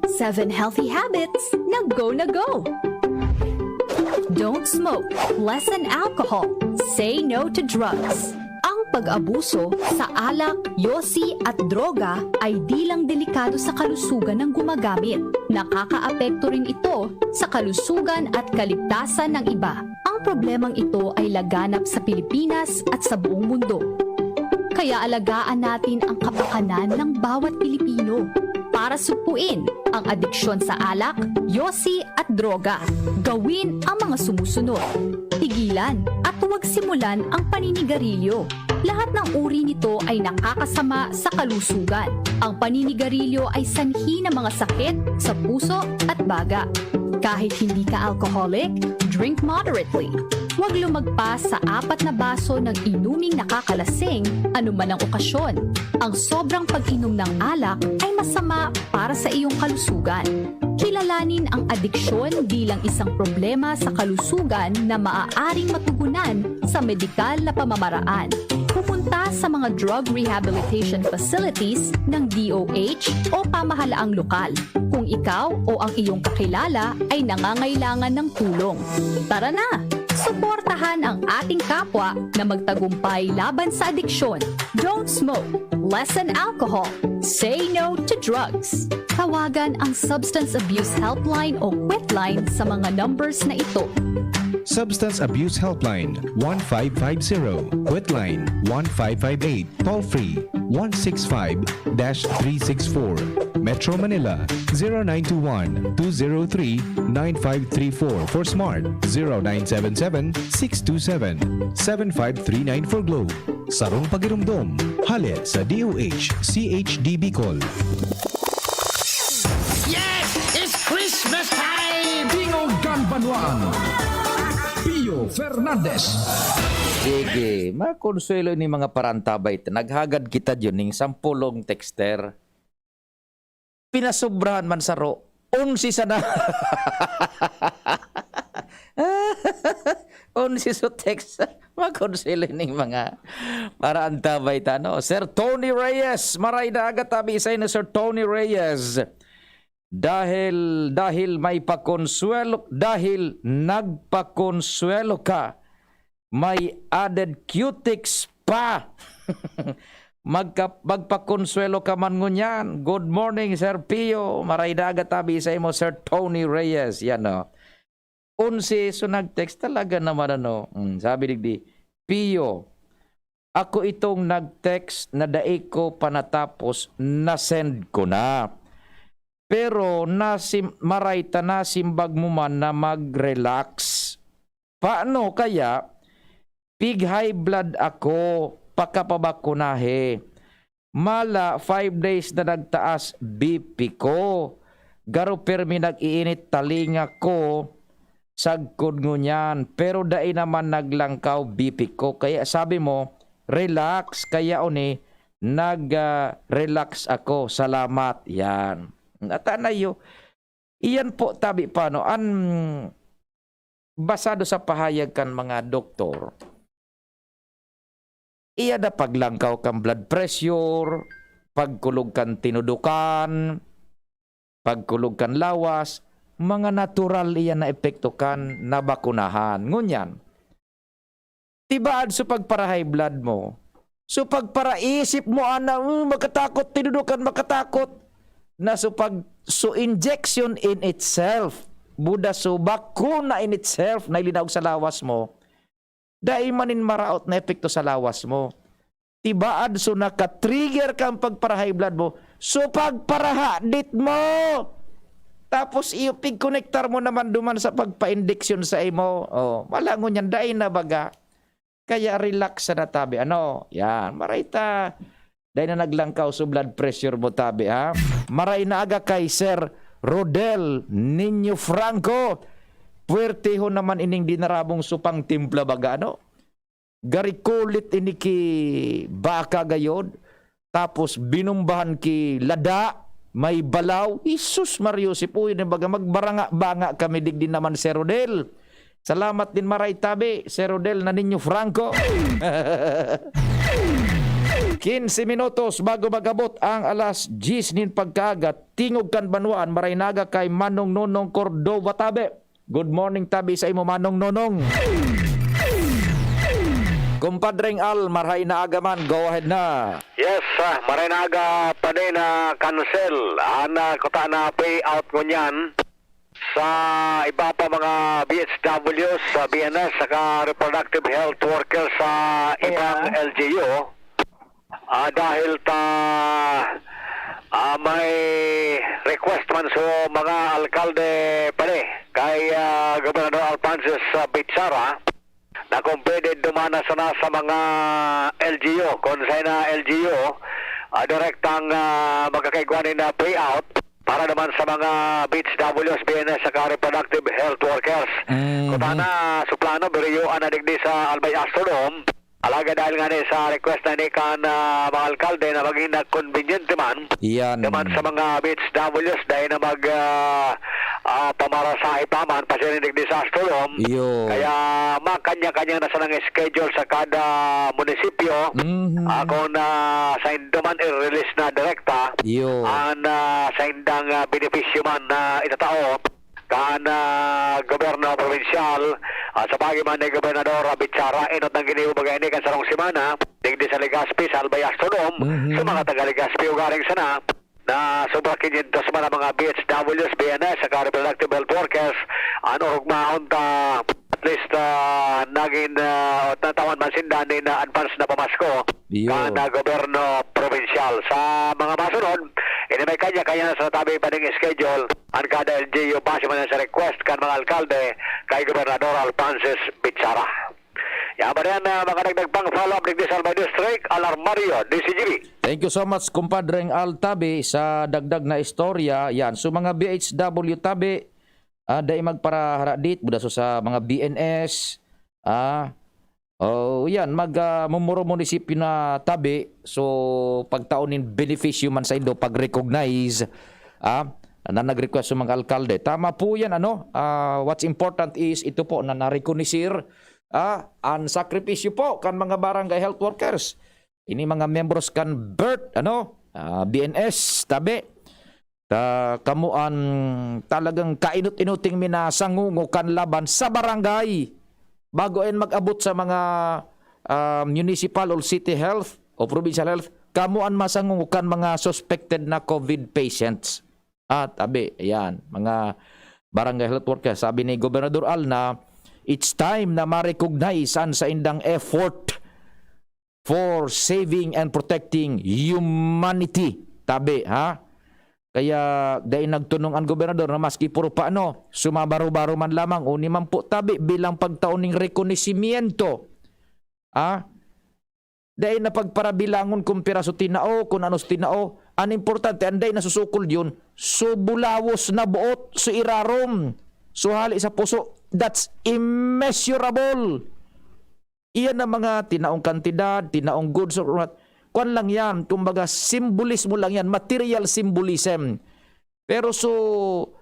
seven healthy habits na go na go. Don't smoke, lessen alcohol, say no to drugs. Ang pag-abuso sa alak, yosi at droga ay di lang delikado sa kalusugan ng gumagamit. Nakakaapekto rin ito sa kalusugan at kaligtasan ng iba. Ang problemang ito ay laganap sa Pilipinas at sa buong mundo. Kaya alagaan natin ang kapakanan ng bawat Pilipino. Para sugpuin ang adiksyon sa alak, yosi at droga, gawin ang mga sumusunod. Tigilan at huwag simulan ang paninigarilyo. Lahat ng uri nito ay nakakasama sa kalusugan. Ang paninigarilyo ay sanhi ng mga sakit sa puso at baga. Kahit hindi ka alcoholic, drink moderately. Huwag lumagpas sa apat na baso ng inuming nakakalasing anuman ang okasyon. Ang sobrang pag-inom ng alak ay masama para sa iyong kalusugan. Kilalanin ang adiksyon bilang isang problema sa kalusugan na maaaring matugunan sa medikal na pamamaraan. Pumunta sa mga drug rehabilitation facilities ng D O H o pamahalaang lokal kung ikaw o ang iyong kakilala ay nangangailangan ng tulong. Tara na! Suportahan ang ating kapwa na magtagumpay laban sa adiksyon. Don't smoke. Lessen alcohol. Say no to drugs. Tawagan ang Substance Abuse Helpline o Quitline sa mga numbers na ito. Substance Abuse Helpline, one five five zero, Quitline, one five five eight, toll free, one six five dash three six four, Metro Manila, zero nine two one, two zero three, nine five three four for Smart, zero nine seven seven, six two seven, seven five three nine for Globe. Sarong pagirumdom, hale sa D O H C H D Bicol. Yes! It's Christmas time! Tingog kan Banwaan, Pio Fernandez. Sige, makonsuelo ni mga parantabay. Naghagad kita dyan ning sampulong texter. Pinasobrahan man saro, onse sana. Onse so text. Makonsuelo ning mga parantabay ta, no? Sir Tony Reyes, maray na aga tabi sa inyo, Sir Tony Reyes. Dahil, dahil may pakonsuelo, dahil nagpakonsuelo ka, may added cutics pa. Magka, magpakonsuelo ka man ngunyan. Good morning, Sir Pio. Maray na aga tabi sa imo, Sir Tony Reyes. Yan, no? Onse, so nag-text talaga naman, ano. Mm, sabi digdi, Pio, ako itong nag-text na dai ko pa natapos, na-send ko na. Pero nasim, maray ta nasimbag mo man na mag-relax. Paano kaya? Pig high blood ako, pakapabakunahe. Mala, five days na nagtaas B P ko. Garo pirmi nag-iinit talinga ko. Sagkod ngunyan, pero dai naman naglangkaw B P ko. Kaya sabi mo, relax, kaya oni, nag-relax ako. Salamat. Yan. Natanayo. Iyan po, tabi pa, no? An basado sa pahayag kan mga doktor, iya na paglangkaw kan blood pressure, pagkulog kan tinudukan, pagkulog kan lawas, mga natural iyan na epekto kan nabakunahan. Ngunyan, tibaad so pagpara-high blood mo, so pagparaisip mo, ana, "Uh, makatakot, tinudukan, makatakot." Na so pag, so injection in itself, buda so bakuna in itself na ilinaog sa lawas mo, dai man nin maraot na epekto sa lawas mo. Tibaad so naka-trigger kan pagpara-high blood mo, so pagparahadit mo. Tapos iyo pigkonektar mo naman duman sa pagpa-injection sa imo. Oh, malangon yan, dai na baga. Kaya relax sa natabi. Ano? Yan. Maray ta Dai na naglangkaw so blood pressure mo, tabi, ha? Maray na aga kay Sir Rodel Niño Franco. Puwertehon naman ining dinara mong supang timpla baga, ano? Gari kulit ini ki baka gayod, tapos binumbahan ki lada, may balaw. Jesus Mario, si Puyo na baga, magbaranga-banga kami digdi naman, Sir Rodel. Salamat din maray tabi, Sir Rodel na ninyo Franco. Quince minutos bago mag-abot ang alas diyes nin pagkaaga, tingog kan banwaan, maray na aga kay Manong Nonong Cordova tabi. Good morning tabi sa imo, Manong Nonong. Kumpadreng Al, maray na aga man, go ahead na. Yes, ah, maray na aga pa din na cancel. Ana, kuta na payout ngunyan sa iba pa mga B H Ws, sa B N S, saka reproductive health workers sa ibang Yeah. L G U. Ah, dahil ta ah, may request man so mga alkalde pare kay ah, Gobernador Alphonsus ah, Bichara na kung pwede dumana sana sa mga L G U, kung sa na L G U, ah, direktang ah, magkakaigwa nin ah, payout para naman sa mga B H Ws, B N S, saka reproductive health workers. Mhm. Kutana, su plano, biriyoan na digdi sa Albay Astrodome. Alagad dahil nga ni sa request na ni kan ah, mga alkalde na maging na convenient man Yan. naman sa mga B H Ws dahil na mag ah, ah, pamarasahe pa man pasiring digdi sa Astrodome. Yo. Kaya makanya-kanya na sanang schedule sa kada munisipyo. Mhm. Ah, kung ah, sa indo man i-release na direkta Yo. ang ah, sa indang ah, benepisyo man na itatao kan ah, gobyerno probinsyal, ah, sa pagi man ni Gobernador ah, Bichara, enot nang ginibo baga ini kan sarong semana digdi sa Legazpi, sa Albay Astrodome, Mhm. sa mga taga Legazpi ugaring sana na sobra quinientos man ang mga B H Ws, B N S, saka reproductive health workers, ang orog mahon ta at least ah, naging ah, natawan man sinda nin ah, advance na pamasko Yo. kan ah, gobyerno probinsyal. Sa mga masunod, ini may kanya-kanya na sa tabi pa ning schedule ang kada L G U base man sa request kan mga alkalde kay Gobernador Alphonsus Bichara. Yan pa rin, ah, mga dagdag pang follow-up digdi sa Albay District, Alarmario, D C G B. Thank you so much, kumpadreng Al Tabi, sa dagdag na istorya. Yan, so mga B H W tabi, ah, dai magparaharadit, buda so sa mga B N S, ah, oh, yan, mag ah, mumuro munisipyo na tabi, so pagtaon nin benepisyo man sa indo, pag-recognize, ah, na nag-request sa mga alkalde. Tama po yan, ano? Ah, what's important is ito po na narekonisir, ah, ang sakripisyo po kan mga barangay health workers. Ini mga membros kan BERT, ano, ah, B N S, tabi. Ta, kamo an talagang kainot-inoting minasangungo kan laban sa barangay. Bago yan mag-abot sa mga ah, municipal or city health o provincial health, kamo an masangungo kan mga suspected na COVID patients. At abi, ayan, mga barangay health workers, sabi ni Gobernador Al na it's time na ma-recognize an saindang effort for saving and protecting humanity. Tabi, ha? Kaya dai nagtunong an gobernador na maski puro paano, sumabaro-baro man lamang, uni man po tabi bilang pagtao ning rekonisimiento. Ah? Dai na pagparabilangon kung piraso tinao, kung anos tinao. An importante, an dai nasusukol yun, so bulawos na buot, so irarom, so hali sa puso, that's immeasurable. Iyan ang mga tinaong kantidad, tinaong goods or what. Kwan lang yan, kumbaga, simbolismo lang yan, material symbolism. Pero so,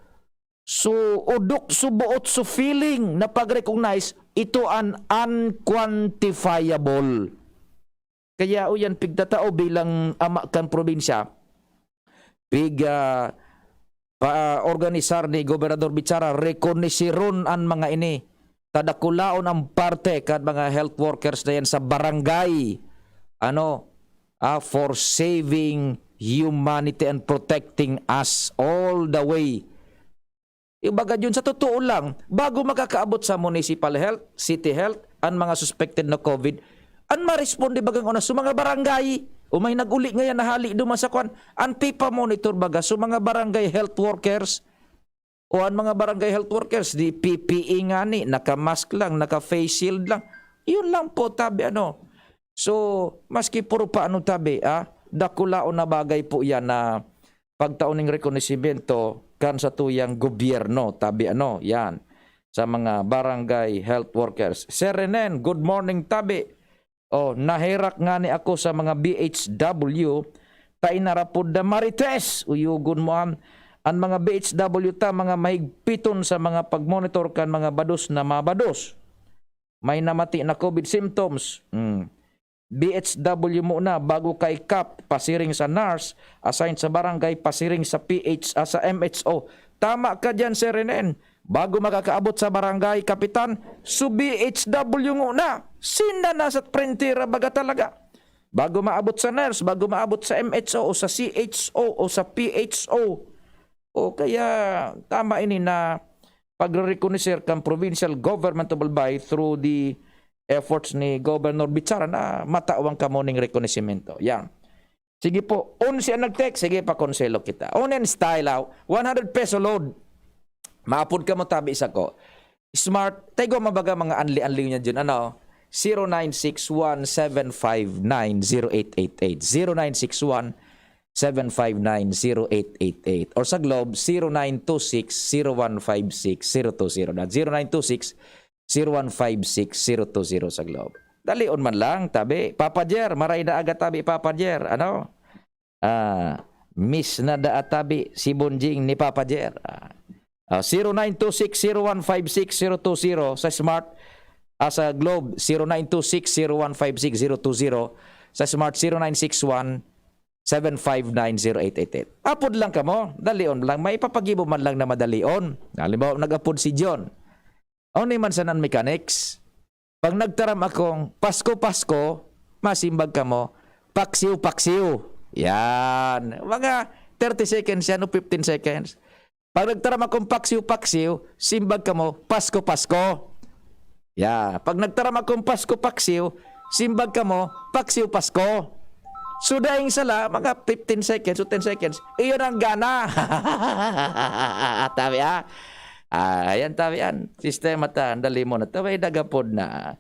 so udok, so buot, so feeling na pag-recognize, ito an unquantifiable. Kaya o yan, pigtatao bilang ama kan probinsya, pig ah, pa-organisar ni Gobernador Bichara, rekonesiron an mga ini. Tadakulaon ang parte kan mga health workers na yan sa barangay. Ano, ah, for saving humanity and protecting us all the way. Ibaga yun, sa totoo lang, bago makakaabot sa municipal health, city health, an mga suspected na COVID, an maresponde bagang una sa mga barangay, o may nag-uli ngayon na hali duman sa kwan, an pipamonitor baga sa mga barangay health workers, o an mga barangay health workers, di P P E ngani, naka-mask lang, naka-face shield lang. Yun lang po, tabi, ano. So, maski puro pa ano tabi, ah, dakulaon na bagay po yan na pagtao ning rekonosimento kan satuyang gobyerno, tabi ano, yan, sa mga barangay health workers. Sir Renen, good morning, tabi. Oh, naherak ngani ako sa mga B H W, ta inarapod na marites. Uyugon mo an, an mga B H W ta, mga mahigpiton sa mga pagmonitor kan mga bados na mabados. May namati na COVID symptoms. Hmm. B H W muna bago ka-check up, pasiring sa nurse, assign sa barangay, pasiring sa P H, ah, sa M H O. Tama ka diyan, Sir Renen. Bago makakaabot sa barangay kapitan, su B H W nguna. Sinda na sa prentera baga talaga. Bago maabot sa nurse, bago maabot sa M H O o sa C H O o sa P H O. O kaya, tama ini na pagre-rekonoser kan provincial government of Albay through the efforts ni Governor Bichara na matawan kamo ning rekonosimento. Yan. Sige po, onse an nag-text, sige, pakonselo kita. On and style out, one hundred peso load. Maapod kamo, tabi sako. Smart, tayo mabaga mga anli-anli niya dyan, ano? Zero nine six one seven five nine zero eight eight eight. Zero nine six one seven five nine zero eight eight eight. Or sa Globe, zero nine two six zero one five six zero two zero. Na zero nine two six zero one five six zero two zero sa Globe. Dalion man lang, tabi. Papa Jer, maray na aga, tabi, Papa Jer. Ano? Ah, miss na da, tabi, si Bonjing ni Papa Jer. Ah, ah, zero nine two six zero one five six zero two zero sa Smart. Ah, sa Globe, zero nine two six zero one five six zero two zero. Sa Smart, zero nine six one seven five nine zero eight eight eight. Apod lang kamo, dalion lang, may papagibo man lang na madalion. Halimbawa, nag-apod si John. Ano man sa nan mechanics? Pag nagtaram akong, "Pasko, Pasko," masimbag kamo, "Paksiw, paksiw." Yan. Mga thirty seconds yan o fifteen seconds. Pag nagtaram akong, "Paksiw, paksiw," simbag kamo, "Pasko, Pasko." Ya, pag nagtaram akong, "Pasko, paksiw," simbag kamo, "Paksiw, Pasko." So, daing sala, mga fifteen seconds o ten seconds, iyon ang gana. Tabi, ah. Ah, ayan, tabi, yan. Sistema ta, ang dali mo na. Tabi, dagapod na.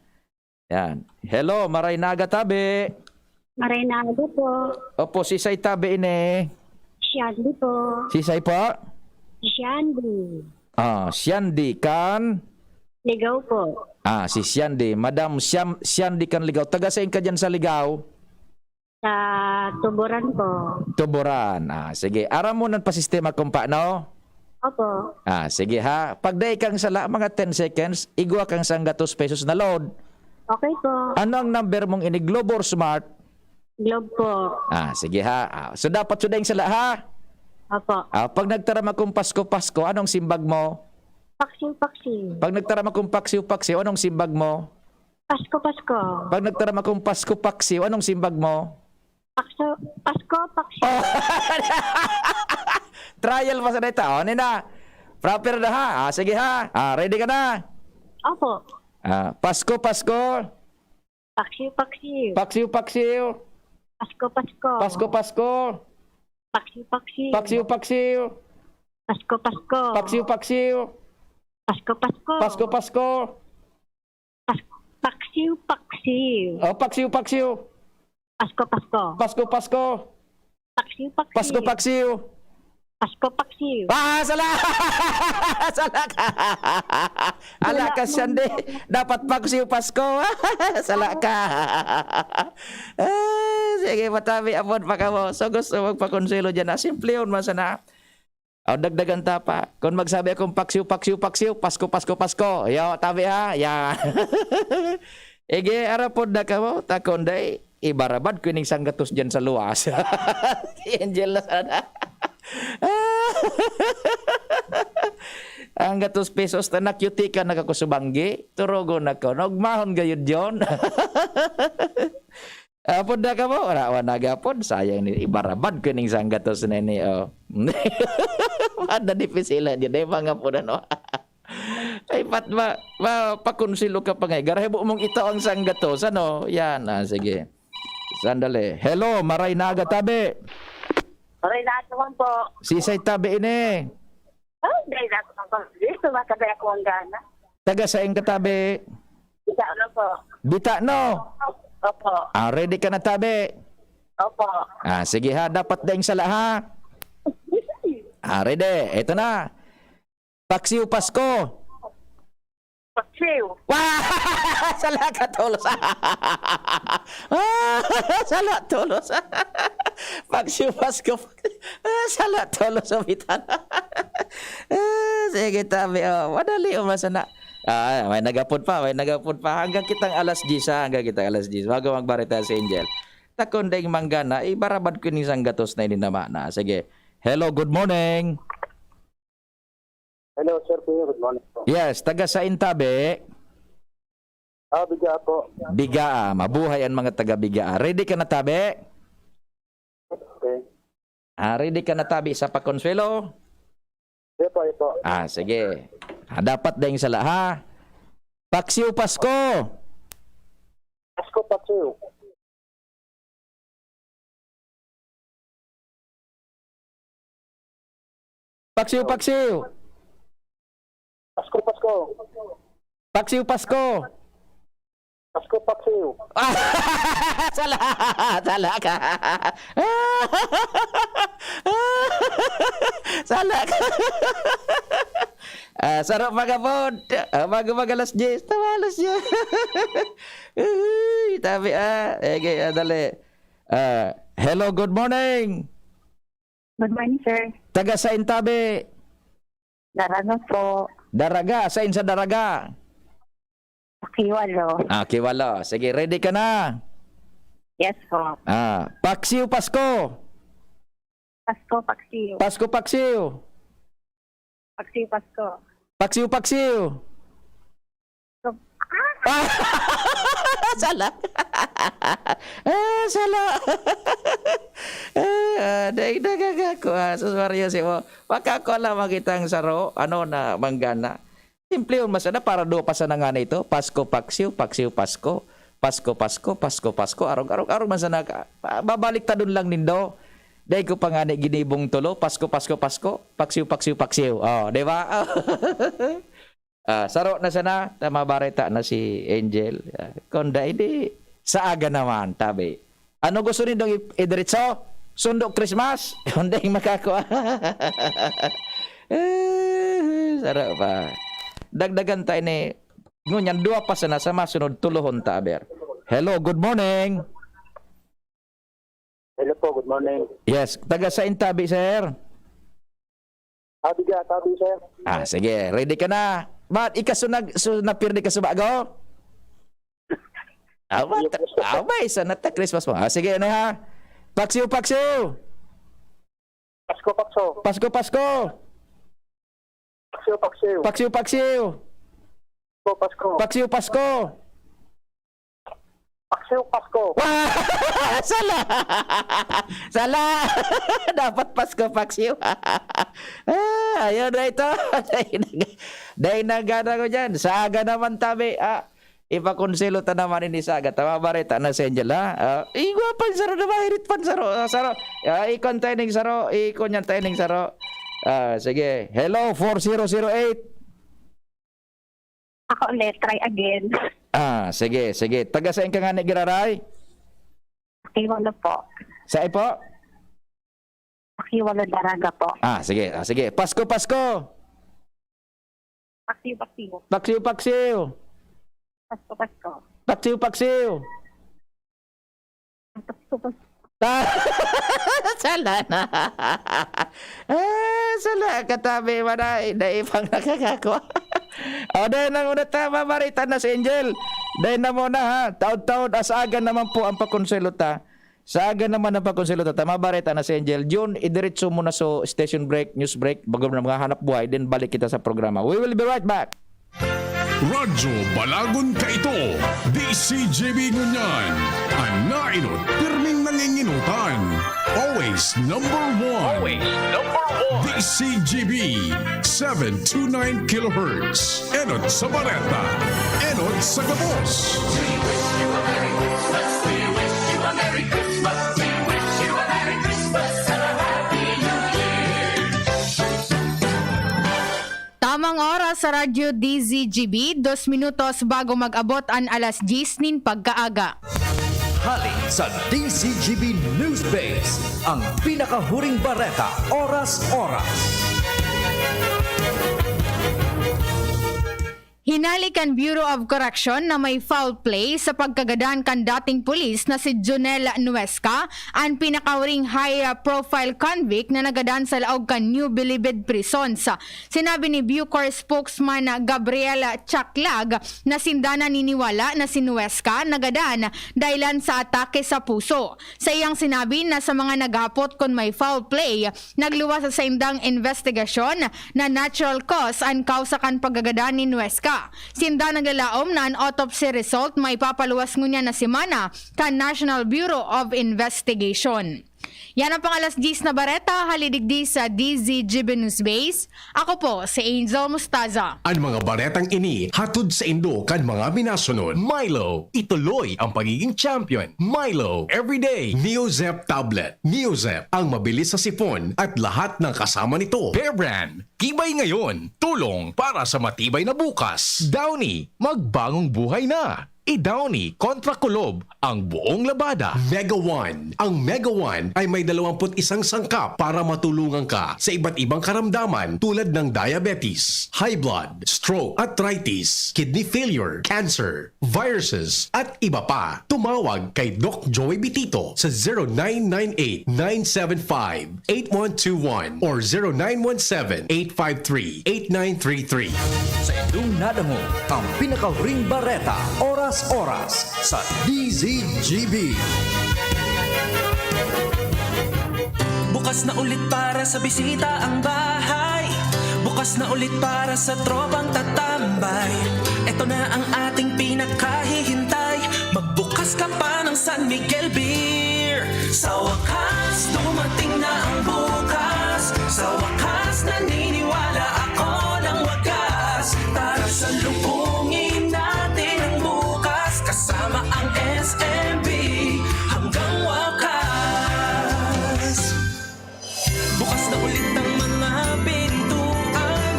Yan. Hello, maray na aga, tabi. Maray na aga po. Opo, sisay tabi ini? Shandy po. Sisay po? Shandy. Ah, Shandy kan? Ligaw po. Ah, si Shandy. Madam Siam-, Shandy kan Ligaw. Taga saan ka dyan sa Ligaw? Sa Tuburan po. Tuburan. Ah, sige. Aram mo nan pasistema kung paano? Opo. Ah, sige ha. Pag dai kang sala, mga ten seconds, igwa kang sanggatos pesos na load. Okay po. Ano ang number mong ini, Globe or Smart? Globe po. Ah, sige ha. Ah, so dapat sudaing sala ha? Opo. Ah, pag nagtaram akong Pasko, Pasko, anong simbag mo? Paksiw, paksiw. Pag nagtaram akong paksiw, paksiw, anong simbag mo? Pasko, Pasko. Pag nagtaram akong Pasko, paksiw, anong simbag mo? Pakso, Pasko, paksiw. Oh! Trial pa sa data. Oh, nina. Proper na ha. Ah, sige ha. Ah, ready ka na? Opo. Ah, Pasko, Pasko. Paksiw, paksiw. Paksiw, paksiw. Pasko, Pasko. Pasko, Pasko. Paksiw, paksiw. Paksiw, paksiw. Pasko, Pasko. Paksiw, paksiw. Pasko, Pasko. Pasko, Pasko. Pas-, paksiw, paksiw. Oh, paksiw, paksiw. Pasko, Pasko. Pasko, Pasko. Paksiw, paksiw. Pasko, paksiw. Pasko, paksiw. Ah, sala! Sala ka! Ala Wala ka, man Shandy. Dapat paksiw, Pasko. Sala ka. Ah, sige, matabi, apod pa ka mo. So, gusto magpakonselo dyan na simple yun, man sana. O, dagdagan ta pa. Kung magsabi akong paksiw, paksiw, paksiw, Pasko, Pasko, Pasko. Yo, tabi ha. Yan. Ige, arapod na kamo. Takon day, ibarabad ko ining sanggatos dyan sa luwas. Si Angel na sana. Ang gatos pesos na nakyutikan na kako subanggi. Turugon ako. Nagmahon gayud yon. Apod na kamo, wala, wala gapon. Sayang ni, ibarabad ko ning sanggatos na ini, oh. Mada difisila dyan, eh, mga po na, no? Ay, pat, ma, ma, pakonsilo ka pa nga, eh. Garahe mo mong ito ang sanggatos, ano? Yan, ah, sige. Sandali. Hello, maray na aga, tabi. Maray na aga man po. Sisay tabi ini? Oh, dahil ako ng pag-, dito, makabay ako ang gana. Taga saing ka, tabi? Bita, ano po? Bita, no? Opo. Ah, ready ka na, tabi? Opo. Ah, sige ha, dapat daing sala ha. Ah, ready. Ito na. Paksiw Pasko. Paksiw. Wah! Sala ka tolos. Ah, sala tolos. Paksiw Pasko. Ah, sala tolos sa bitana. Ah, sige, tabi, oh. Madali, oh, masana. Ah, may nagapod pa, may nagapod pa. Hanggang kitang alas diyes, ha? Hanggang kitang alas diyes. Bago magbarita si Angel. Takon daing manggana, ibarabad ko ning sanggatos na ininama na. Sige. Hello, good morning. Hello, Sir Kuya. Good morning po. Yes, taga sain tabi? Ah, Biga po. Bigaa. Mabuhay ang mga taga Bigaa. Ready ka na, tabi? Okay. Ah, ready ka na, tabi, sa pakonsuelo? Yes po, yes po. Ah, sige. Ah, dapat daing sala, ha? Paksiw Pasko! Pasko, paksiw. Paksiw, paksiw. Pasko, Pasko. Paksiw, Pasko. Pasko, paksiw. Sala, sala ka. Sala ka. Ah, saro pa ka pod. Ah, bago mag alas diyes, tama alas diyes. Uy, tabi, ah. Eh, kaya, dali. Ah, hello, good morning. Good morning, sir. Taga sain tabi? Daraga po. Daraga, sain sa Daraga? Akiwalo. Ah, Kiwalo. Sige, ready ka na? Yes po. Ah, Paksiw Pasko. Pasko, Paksiw. Pasko, Paksiw. Paksiw, Pasko. Paksiw, Paksiw. So, ah! Ah! Sala. Ah, sala. Ah, ah, dai nagagaku, ah. Sus Maria, si mo. Makakua lamang kitang saro, ano, na manggana. Simple yun, mas, ano, para duwa pa sana ngani ito. Pasko, Paksiw, Paksiw, Pasko. Pasko, Pasko, Pasko, Pasko. Arog, arog, arog man sana ka. Ah, babaliktadon lang nindo. Dai ko pa ngani ginibong tulo. Pasko, Pasko, Pasko. Paksiw, Paksiw, Paksiw. Oh, di ba? Ah, saro na sana, ta mabareta na si Angel. Ah, kung dai, di, sa aga naman, tabi. Ano gusto nindong i-, idiretso? Sundo Christmas? Kung dai makakua. Eh, saro pa. Dagdagan tayo ni, ngunyan, duwa pa sana sa masunod, tulohon ta, aber. Hello, good morning. Hello po, good morning. Yes, taga sain tabi, sir? Ah, Biga, tabi, sir. Ah, sige, ready ka na. Ba't ika so nag-, so napirdi ka sa bago? Awa, Yes, ta-, sir. Abay, sana ta Christmas mo. Ah, sige, ano ha? Paksiw, paksiw! Pasko, Pasko. Pasko, Pasko! Paksiw, Paksiw. Paksiw, Paksiw! Pasko, Pasko. Paksiw, Pasko! Paksiw, Pasko. Sala! Sala! Dapat Pasko, Paksiw. Ah, ayun na ito. Dai nag-, dai nagana ko dyan. Sa aga naman, tabi. Ah, ipakonselo ta naman ini sa aga. Tama ba, Rita? Na si Angel, ha? Ah, igwa pansaro na mahirit pansaro. Ah, saro. Ah, ikon tayo ning saro. Ikon yan tayo ning saro. Ah, sige. Hello, four zero zero eight. Ako ulit, try again. Ah, sige, sige. Taga saan ka nga ni giraray? Akiwalo po. Saan po? Akiwalo, Daraga po. Ah, sige, ah, sige. Pasko, Pasko! Paksiw, Paksiw. Paksiw, Paksiw! Pasko, Pasko. Paksiw, Paksiw! Pasko, Pasko. Sala na. Ah, sala, katabi mo na, eh, naipang nakakakwa. O, dahil nang una ta, mamarita na si Angel. Dahil na muna, ha. Taod-taod, as aga naman po ang pakonselo ta. Sa aga naman ang pakonselo ta, mabarita na si Angel. Jun, idiretso mo na sa station break, news break, bago na mga hanap buhay, then balik kita sa programa. We will be right back. Radyo Balagon Kaito, D C G B ngunyan. An nainot, pirming nanginginotan. Always number one. Always number one. D C G B, seven two nine kilohertz. Enot sa Bareta. Enot sa gabos. Tamang oras sa Radyo D Z G B, dos minutos bago mag-abot an alas diyes nin pagkaaga. Hali sa D Z G B Newsbase, ang pinakahuring bareta, oras-oras. Hinali kan Bureau of Correction na may foul play sa pagkagadan kan dating pulis na si Jonel Nuesca, an pinakahuring high-profile convict na nagadan sa laog kan New Bilibid Prisons. Sinabi ni Bucor spokesman na Gabriel Chaklag na sinda naniniwala na si Nuesca nagadan dahilan sa atake sa puso. Sa iyang sinabi na sa mga naghapot kun may foul play, nagluwas sa saindang investigasyon na natural cause an kausa kan pagkagadan ni Nuesca. Sinda naglalaom na an autopsy result maipapaluwas ngunyan na semana kan National Bureau of Investigation. Yan ang pang alas diyes na bareta, hali digdi sa D Z G B Newsbase. Ako po si Angel Mustaza. An mga baretang ini hatod saindo kan mga minasunod. Milo, ituloy ang pagiging champion. Milo, everyday. Neozep tablet. Neozep, ang mabilis sa sipon at lahat ng kasama nito. Bear Brand, tibay ngayon, tulong para sa matibay na bukas. Downy, magbagong buhay na. I-Downy kontra kulob ang buong labada. Mega One. Ang Mega One ay may dalawampu't isang sangkap para matulungan ka sa iba't ibang karamdaman tulad ng diabetes, high blood, stroke, arthritis, kidney failure, cancer, viruses, at iba pa. Tumawag kay Doc Joey Bitito sa zero nine nine eight nine seven five eight one two one or zero nine one seven eight five three eight nine three three. Sa indong nadangog, ang pinakahuring bareta, oras-oras, sa D Z G B. Bukas na ulit para sa bisita ang bahay. Bukas na ulit para sa tropang tatambay. Ito na ang ating pinakahihintay. Magbukas ka pa ng San Miguel Beer. Sa wakas, dumating na ang bukas. Sa wakas, naniniwala ako ng wagas. Tara, salubungin natin ang bukas. Kasama ang S M B hanggang wakas. Bukas na ulit ang mga pintuan.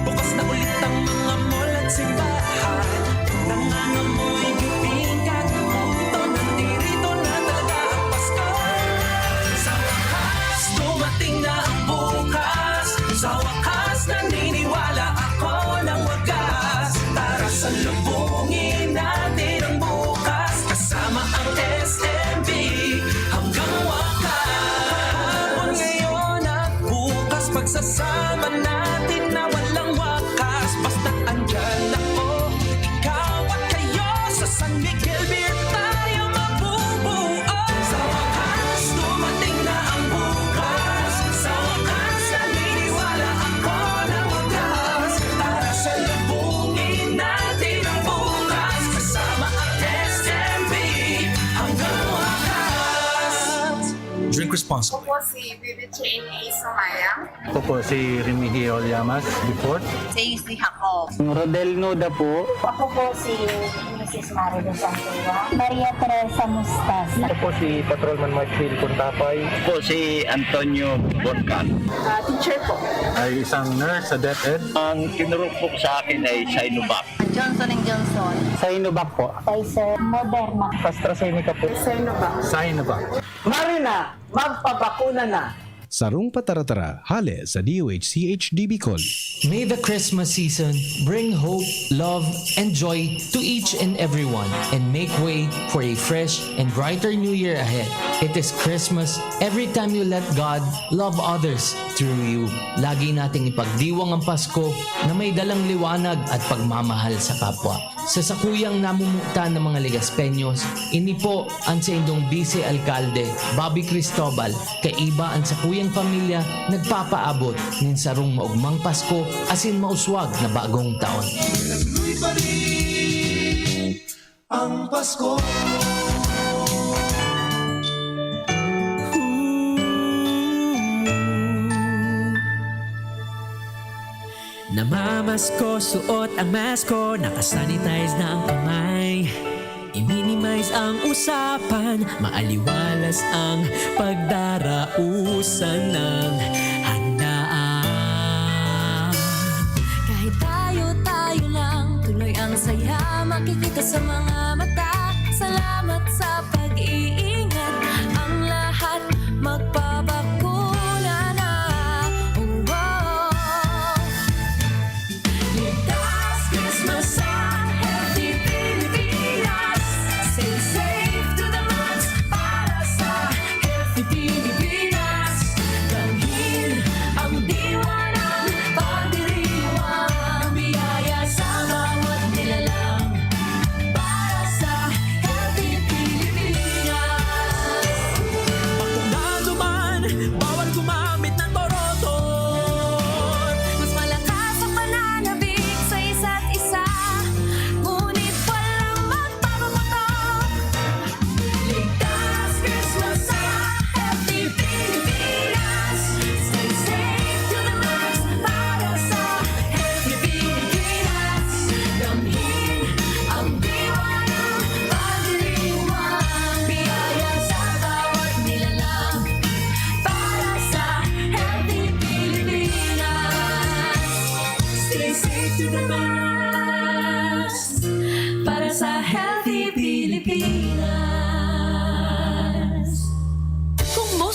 Bukas na ulit ang mga mall at simbahan. Nangangamoy bibingka, puto, nandirito na talaga ang Pasko. Sa wakas, dumating na ang bukas. Sa wakas, naniniwala ako ng wagas. Tara, salubungin natin ang bukas. Kasama ang S M B hanggang wakas. Kahapon, ngayon at bukas, pagsasama natin na walang wakas. Basta't andyan ako, ikaw at kayo, sa San Miguel Beer tayo mabubuo. Sa wakas, dumating na ang bukas. Sa wakas, naniniwala ako na wakas. Tara, salubungin natin ang bukas. Kasama ang S M B hanggang wakas. Drink responsibly. Ako po si Vivi Jane A. Sumayang. Ako po si Rimihiol Llamas, before. Stacy Jacob. Rodel Nuda po. Ako po si Missus Marilu Santua. Maria Teresa Mustas. Ako po si Patrolman Mark Phil Contapay. Ako po si Antonio Boncan. Ah, teacher po. Ay isang nurse sa DepEd. Ang tinurok po sa akin ay Sinovac. Johnson and Johnson. Sinovac po. Pfizer. Moderna. AstraZeneca po. Sinovac. Sinovac. Marina, magpabakuna na! Sarong pataratara, hale sa D O H C H D Bicol. May the Christmas season bring hope, love, and joy to each and everyone, and make way for a fresh and brighter new year ahead. It is Christmas every time you let God love others through you. Lagi nating ipagdiwang ang Pasko na may dalang liwanag at pagmamahal sa kapwa. Sa sakuyang namumutan ng mga Legaspeños, ini po ang saindong Vice Alkalde, Bobby Cristobal, kaiba ang sakuyang pamilya nagpapaabot nin sarong maugmang Pasko asin mauswag na bagong taon. Nagluy pa rin ang Pasko. Namamasko, suot ang mask ko, nakasanitize na ang kamay. I-minimize ang usapan, maaliwalas ang pagdarausan ng handaan. Kahit tayo-tayo lang, tuloy ang saya, makikita sa mga mata. Salamat sa pag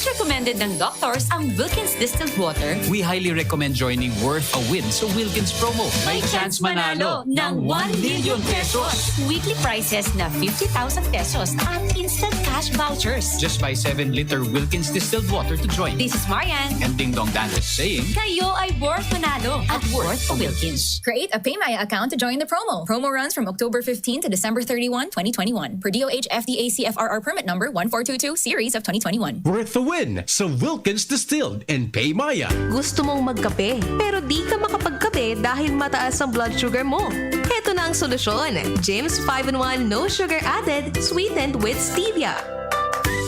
Recommended ng doctors ang Wilkins Distilled Water. We highly recommend joining Worth a Win sa Wilkins promo. May chance manalo ng one million pesos. Weekly prizes na fifty thousand pesos at instant cash vouchers. Just buy seven liter Wilkins Distilled Water to join. This is Marian. And Ding Dong Dantes saying, kayo ay worth manalo at worth a Wilkins. Create a PayMaya account to join the promo. Promo runs from October fifteen to December thirty-one, twenty twenty-one, per D O H F D A C F R R permit number one four two two series of twenty twenty-one. Worth the win sa Wilkins Distilled and PayMaya. Gusto mong magkape, pero di ka makapagkape dahil mataas ang blood sugar mo? Heto na ang solusyon, James five in one No Sugar Added, sweetened with stevia.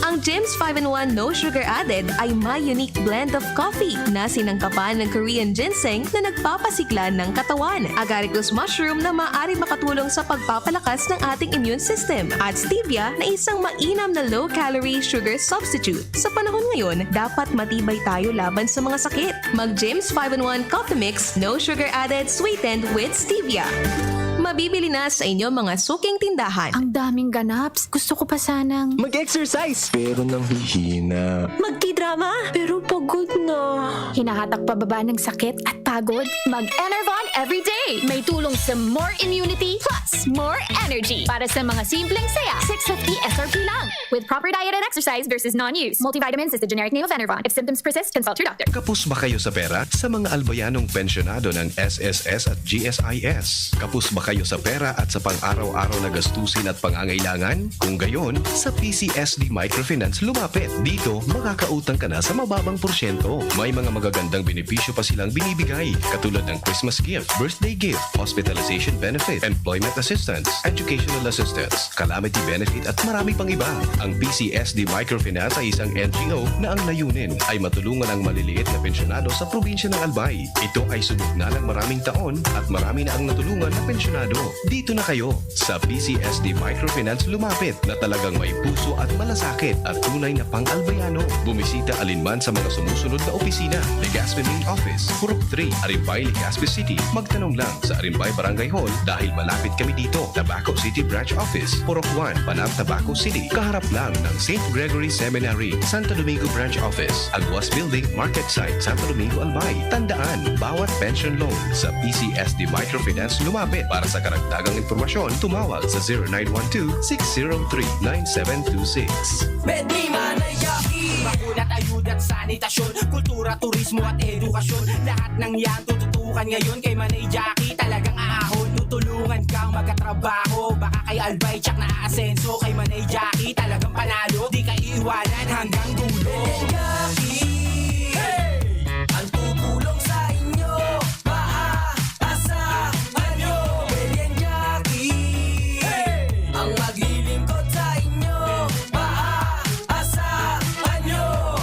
Ang James five in one No Sugar Added ay may unique blend of coffee na sinangkapan ng Korean ginseng na nagpapasigla ng katawan, agaricus mushroom na maaari makatulong sa pagpapalakas ng ating immune system, at stevia na isang mainam na low-calorie sugar substitute. Sa panahon ngayon, dapat matibay tayo laban sa mga sakit. Mag James five in one Coffee Mix, no sugar added, sweetened with stevia. Mabibili na sa inyong mga suking tindahan. Ang daming ganaps. Gusto ko pa sanang Mag-exercise! Pero nanghihina. Magkidrama, pero pagod na. Hinahatak pababa ng sakit at pagod. Mag-Enervon everyday. May tulong sa more immunity plus more energy. Para sa mga simpleng saya, six fifty S R P lang. With proper diet and exercise versus non-use. Multivitamins is the generic name of Enervon. If symptoms persist, consult your doctor. Kapos ba kayo sa pera? Sa mga albayanong pensyonado ng S S S at G S I S. Kapos ba kayo sa pera at sa pang-araw-araw na gastusin at pangangailangan? Kung gayon, sa P C S D Microfinance lumapit. Dito, makakautang ka na sa mababang porsyento. May mga magagandang benepisyo pa silang binibigay, katulad ng Christmas gift, birthday gift, hospitalization benefit, employment assistance, educational assistance, calamity benefit at marami pang iba. Ang P C S D Microfinance ay isang N G O na ang layunin ay matulungan ang maliliit na pensyonado sa probinsya ng Albay. Ito ay subok na ng maraming taon at marami na ang natulungan na pensyonado. Dito na kayo! Sa P C S D Microfinance lumapit na talagang may puso at malasakit at tunay na pang-Albayano. Bumisita alinman sa mga sumusunod na opisina: Legazpi Main Office, Purok three, Arimbay, Legazpi City. Magtanong lang sa Arimbay Barangay Hall dahil malapit kami dito. Tabaco City Branch Office, Purok one, Panam, Tabaco City, kaharap lang ng Saint Gregory Seminary, Santo Domingo Branch Office, Aguas Building, Market Site, Santo Domingo, Albay. Tandaan, bawat pension loan sa P C S D Microfinance lumapit. Para sa karagdagang impormasyon, tumawag sa zero nine one two, six zero three, nine seven two six. Medley Manay Jackie. Bakuna, ayuda at sanitasyon, kultura, turismo at edukasyon. Lahat ng yan tututukan ngayon kay Manay Jackie. Talagang aahon, tutulungan kang magkatrabaho. Baka kay Albay tsak na aasenso, kay Manay Jackie talagang panalo. Di ka iiwanan hanggang dulo. Manay Jackie, hey! Ang tutulong sa inyo, maaasahan nyo. Manay Jackie, hey! Ang maglilingkod sa inyo, maaasahan nyo.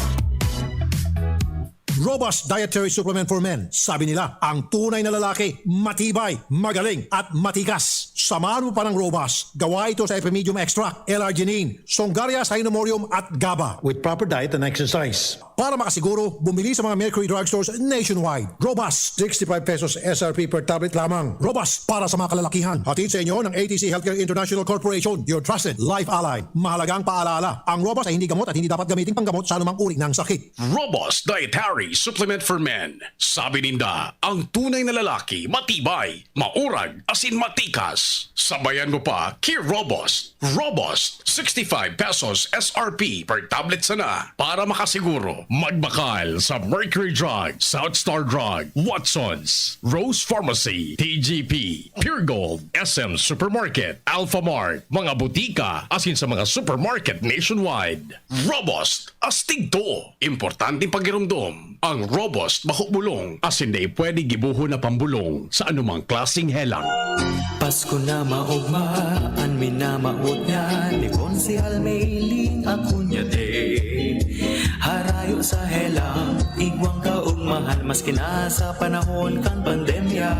Robust Dietary Supplement for Men. Sabi nila, ang tunay na lalaki, matibay, magaling, at matikas. Samahan mo pa ng Robust. Gawa ito sa Epimedium Extract, L-arginine, Songaria Cynomorium, at GABA. With proper diet and exercise. Para makasiguro, bumili sa mga Mercury Drugstores nationwide. Robust, sixty-five pesos S R P per tablet lamang. Robust para sa mga kalalakihan. Hatid sa inyo ng A T C Healthcare International Corporation, your trusted life ally. Mahalagang paalaala, ang Robust ay hindi gamot at hindi dapat gamitin panggamot sa anumang uri ng sakit. Robust Dietary Supplement for Men. Sabi ninda, ang tunay na lalaki, matibay, maurag, asin matikas. Sabayan mo pa, Kir Robust. Robust, sixty-five pesos S R P per tablet sana. Para makasiguro, magbakal sa Mercury Drug, South Star Drug, Watsons, Rose Pharmacy, T G P, Pure Gold, S M Supermarket, Alfamart, mga butika, asin sa mga supermarket nationwide. Robust, astig to. Importanteng pagiromdom, ang Robust bako bulong, asin dai pwede gibohon na pambulong sa anumang klaseng helang. Pasko na maogma, an minamawot niya ni Konsehal Meiling Acuña de. Harayo sa helang, igwang kaogmahan, maski na sa panahon kan pandemya.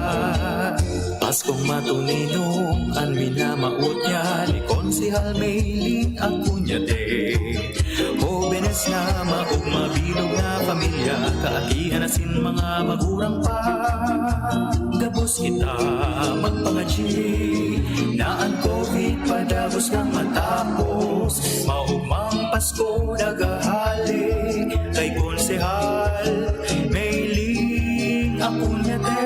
Paskong matuninong, an minamawot niya ni Konsehal Meiling Acuña de. Hobenes na maogma, bilog na pamilya, kaakihan asin mga magurang pa. Gabos kita magpangadyi na an COVID padagos nang matapos. Maogmang Pasko na gahale, Hal, mailing ako niya, te.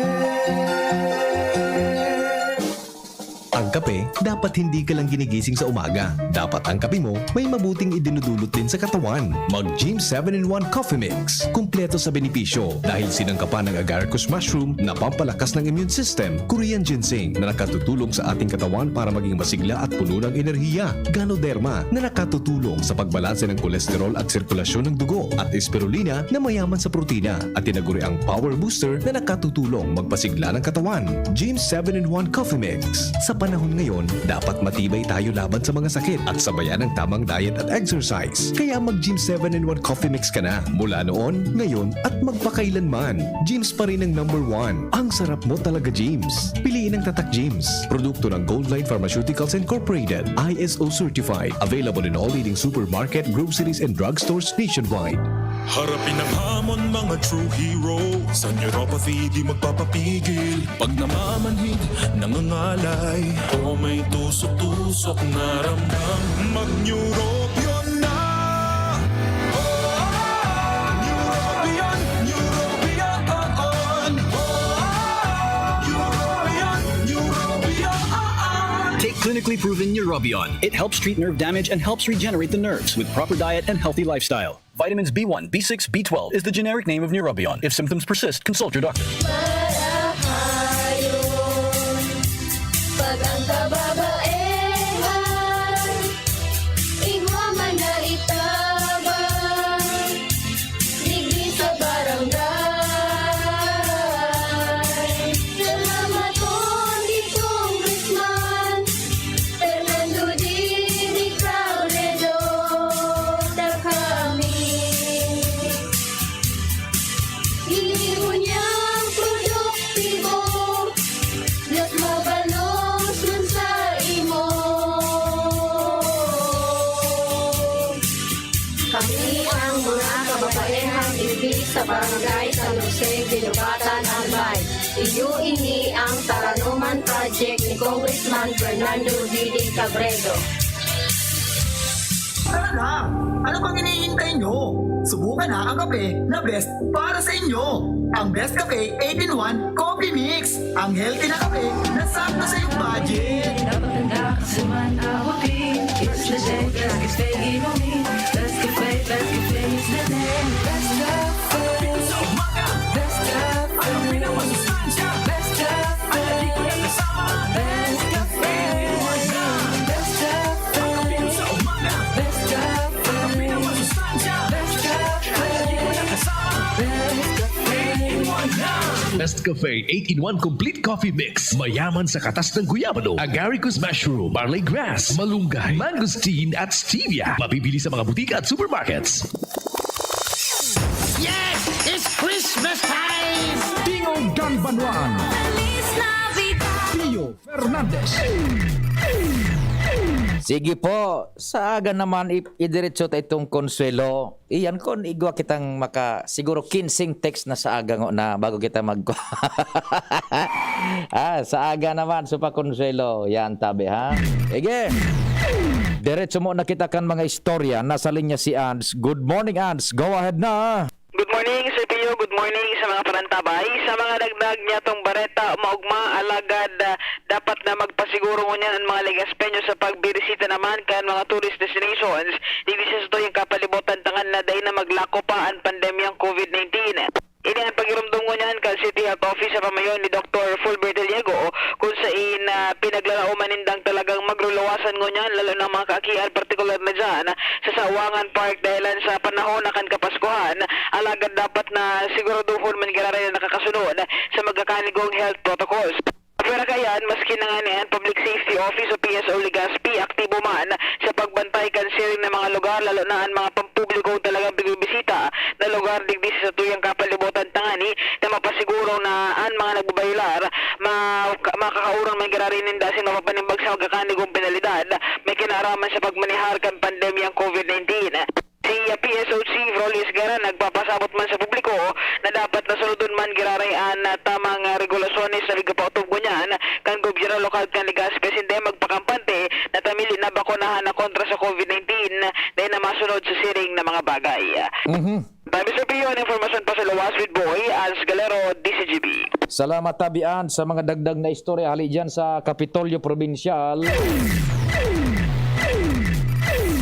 Ang kape, dapat hindi ka lang ginigising sa umaga. Dapat ang kape mo may mabuting idinudulot din sa katawan. Mag Gym seven-in-one Coffee Mix. Kumpleto sa benepisyo dahil sinangkapan ng agaricus mushroom na pampalakas ng immune system, Korean ginseng na nakatutulong sa ating katawan para maging masigla at puno ng enerhiya, Ganoderma na nakatutulong sa pagbalanse ng kolesterol at sirkulasyon ng dugo, at Spirulina na mayaman sa protina, at tinaguriang Power Booster na nakatutulong magpasigla ng katawan. Gym seven-in-one Coffee Mix. Sa panahon ngayon, dapat matibay tayo laban sa mga sakit at sabayan ng tamang diet at exercise. Kaya mag Gym seven-in-one Coffee Mix ka na, mula noon, ngayon, at magpakailanman. Gym's pa rin ang number one. Ang sarap mo talaga, Gym's. Piliin ang Tatak Gym's. Produkto ng Goldline Pharmaceuticals Incorporated, I S O certified. Available in all leading supermarket, groceries, and drugstores nationwide. Harapin ang hamon, mga true hero. Sa neuropathy, di magpapapigil. Pag namamanhid, nangangalay. O may tusok-tusok na ramdam. Mag-Neurobion na! Oh, Neurobion, Neurobion, oh, oh. Neurobion, Neurobion, oh, oh. Take clinically proven Neurobion. It helps treat nerve damage and helps regenerate the nerves with proper diet and healthy lifestyle. Vitamins B one, B six, B twelve is the generic name of Neurobion. If symptoms persist, consult your doctor. Marahayon, pag ang kababaehan, igwa man na itabang, digdi sa barangay. Salamaton ki Congressman Fernando Didi Cabredo, da kami. Ini ngunyan produktibo, mas mabalos man sa imo. Kami ang mga kababaehang digdi sa Barangay San Jose, Guinobatan, Albay. Iyo ini ang Taranoman Project ni Congressman Fernando Didi Cabredo. Tara na! Ano pang hinihintay nyo? Subukan na ang kape na best para sa inyo. Ang Best Cafe eight-in-one Coffee Mix. Ang healthy na kape na sakto sa iyong budget. Dapat tanda kasi man abutin. It's the day, best cafe inumin. Best cafe, best cafe is the name. Best cafe. Best cafe. Ang pinamasustansya. Best cafe. Ang di ko na kasama. Best cafe. Best cafe. Ang pinamasustansya. Best cafe. Best cafe. Ang di ko na kasama. Best cafe. Best Cafe eight-in-one Complete Coffee Mix. Mayaman sa katas ng guyabano, agaricus mushroom, barley grass, malunggay, mangosteen at stevia. Mabibili sa mga butika at supermarkets. Yes! It's Christmas time! Tingog kan Banwaan. Feliz Navidad! Pio Fernandez. Sige po, sa aga naman, i-, idiretso ta itong Consuelo. Iyan, kun igwa kitang maka-, siguro kinseng text na sa aga ngo na bago kita mag-, ah, sa aga naman, Supa Consuelo. Yan, tabi, ha? Sige. Diretso mo na kita kan mga istorya. Nasa linya si Ads. Good morning, Ads. Go ahead na. Good morning, Sir Pio. Good morning sa mga parantabay. Sa mga dagdag niyatong bareta, maugma, alagad, ah, dapat na magpasiguro ngunyan an mga Legazpeño sa pagbirisita naman kan mga tourist destinations digdi sa satuyang kapalibutan, tanganing dai na maglako pa an pandemyang COVID nineteen. Ini an pagiromdom ngunyan kan City Health Office sa pamayo ni Doktor Fulbert Deliego, kun sain, ah, pinaglalaoman nindang talagang magluluwasan ngunyan, lalo na mga kaakian, partikular na dyan sa Sawangan Park, dahilan sa panahon na kan Kapaskuhan. Alagad dapat na siguraduhon man giraray na nakakasunod sa magkakanigong health protocols. Pero kaiyan, maski na ngani an Public Safety Office o P S O Legazpi, aktibo man sa pagbantay kan siring na mga lugar, lalo na an mga pampubliko talagang binibisita na lugar digdi sa satuyang kapalibutan, tangani na mapasiguro na an mga nagbabayular ma-, makakaoron man giraray ninda asin mapapanimbag sa magkakanigong penalidad may kinaaraman sa pagmanehar kan pandemyang COVID nineteen. Si P S O Chief Rolly Esguerra nagpapasabot man sa publiko na dapat na sunodon man giraray an, ah, tamang, ah, regulasyones na nagpaotob ngunyan kan gobyerno lokal kan Legazpi asin dai magpakampante na ta mili na bakunahan na kontra sa COVID nineteen, dai na masunod sa siring na mga bagay. Mhm. Tabi sa Pio, an impormasyon pa sa luwas with Boy Ans Galero, D C G B. Salamat, Tabi Ans, sa mga dagdag na istorya hali dyan sa Kapitolyo Probinsyal.